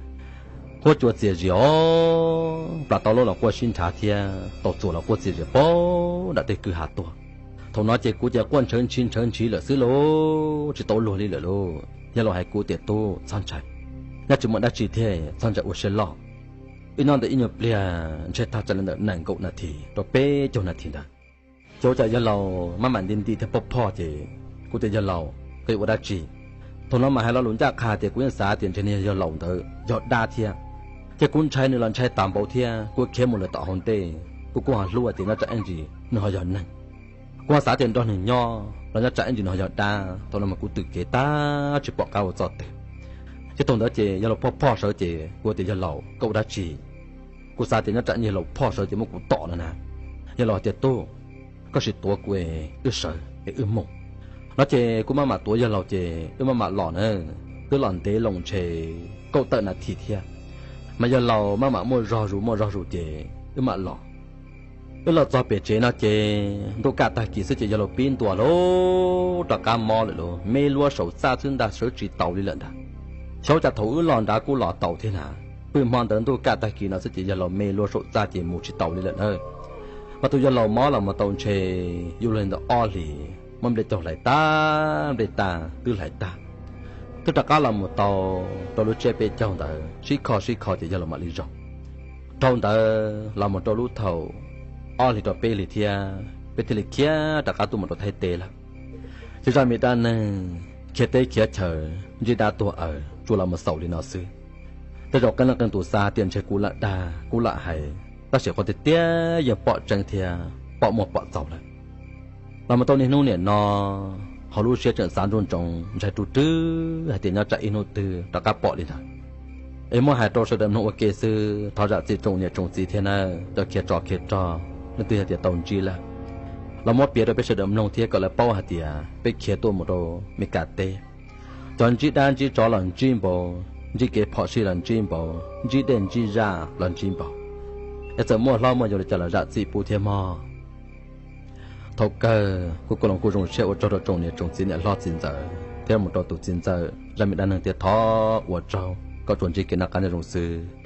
Quaj cuav txias zias os, plas tau loj los quaj sib nrhav thiab tau txuas los quaj txias zias pog nram tej kwj ha tuag. Thaum no ces kuv ces quaj ntshaw ntshi ntshaw ntshi lawm xwb lauj, tsis tau luag li lawm lauj. Yawg laus hais kuv tias, Tub, txhob ntshai, nyob tsis muaj dab tsi thiab, txhob ntshai, ua siab loj. Wb nyob ntawm ib nyuag pliag ntshe thaj tsam li ntawm nees nkaum nas this rau peb caug nas this ntawd. Ces ua cas yawg laus maj mam nti nti thiab phoj phoj ces kuv tias, Yawg laus, koj yuav ua dab tsi? Thaum no mas hais lo lus ncaj qha tias kuv yeej xav tias ntshe nws yog yawg laus ntawd yog dab thiab. Ces kuv ntshai nws los ntshai tas npaum thiab, kuv khiav mus lawm tom hauv ntej, kuv kuj ho hlub tias nyob tsam ib ntsis nws ho yog neeg. Kuv ho xav tias nrog nws nyob los nyob tsam ib ntsis nws ho yog dab, thaum no mas kuv twm kev tag tsis pom qab ua txoj twg. Ces thaum ntawd ces yawg laus phoj phoj sawv ces kuv tias, Yawg laus, koj ua dab tsi? Kuv xav tias nyob tsam yawg laus phoj sawv ces muab kuv tom no na. Yawg laus hais tias, Tub, koj sim tuav kuv es wb sawv es wb mus. No ces kuv maj mam tuav yawg laus ces wb maj mam los na. Twb los ntev loo ntshe kaum tawm nas this thiab, mas yawg laus maj mam muaj zog zus muaj zog zus ces wb mam los. Wb los txog pem tsev no ces ntuj kaj tag kis xwb ces yawg laus pib ntuas lub rov qab mob lawm lauj, me luab saum txaj xwb ntag, sawv tsis taus li lawm ntag. Xyov cas thaum wb los nrad kuj los taus thiab na. Pw hmo ntawd ntuj kaj tag kis no xwb ces yawg laus me luab saum txaj ces mus tsis taus li lawm na. Mas tus yawg laus mob los mus tau ntshe yuav luag li ntawm ob hlis, muab nplej caug hlais tag, nplej tag twb hlais tag. Twb rov qab los mus tau rau lub tsiab peb caug ntawd sib kho sib kho ces yawg laus mam li zoo. Dhau ntawd los mus rau lub thaum ob hlis rau peb hlis thiab peb thiaj li khiav rov qab tuaj mus rau Thaib teb lawm. Ces zaj me dab neeg khiav teb khiav chaw, ntsib dab tuag aws tsuas los mus xaus li no xwb. Tej zaum qee leej qee tus xav tias ntshe kuv lam dag kuv lam hais, tab sis qhov tiag tiag yog pom tseeb thiab pom muaj pom txaus lawm. Los mus tau niaj hnub niam no, hauv lub siab tseem xav ntsoov ntsoov ntshai rub rwb hais tias nyob tsam ib hnub twg rov qab pom li ntawd. Es muab hais rau sawv daws mloog ua ke xwb, thov zam txim tsoom niam tsoom txiv thiab nawb, cov khiav tsov khiav rog, leej twg yog tias tau ntsib lawm los muab piav rau peb sawv daws mloog thiab kom lawv paub hais tias peb khiav tuaj mus rau Meskas teb. Cov ntsib dab ntsib tsov los ntsib npaum, ntsib kev phom sij los ntsib npaum, ntsib dej ntsib zaj los ntsib npaum. Es txawm muaj hlob muaj yau li cas los zam txim pub thiab mog. Thaum kawg kuv kuj los kuj zoo siab ua tsaug rau tsoom niam tsoom txiv niam hlob txiv ntxawm thiab mus rau tus txiv ntxawm zaj me dab neeg thiab thov ua tsaug kom tsuas ntsib kev noj qab nyob zoo xwb.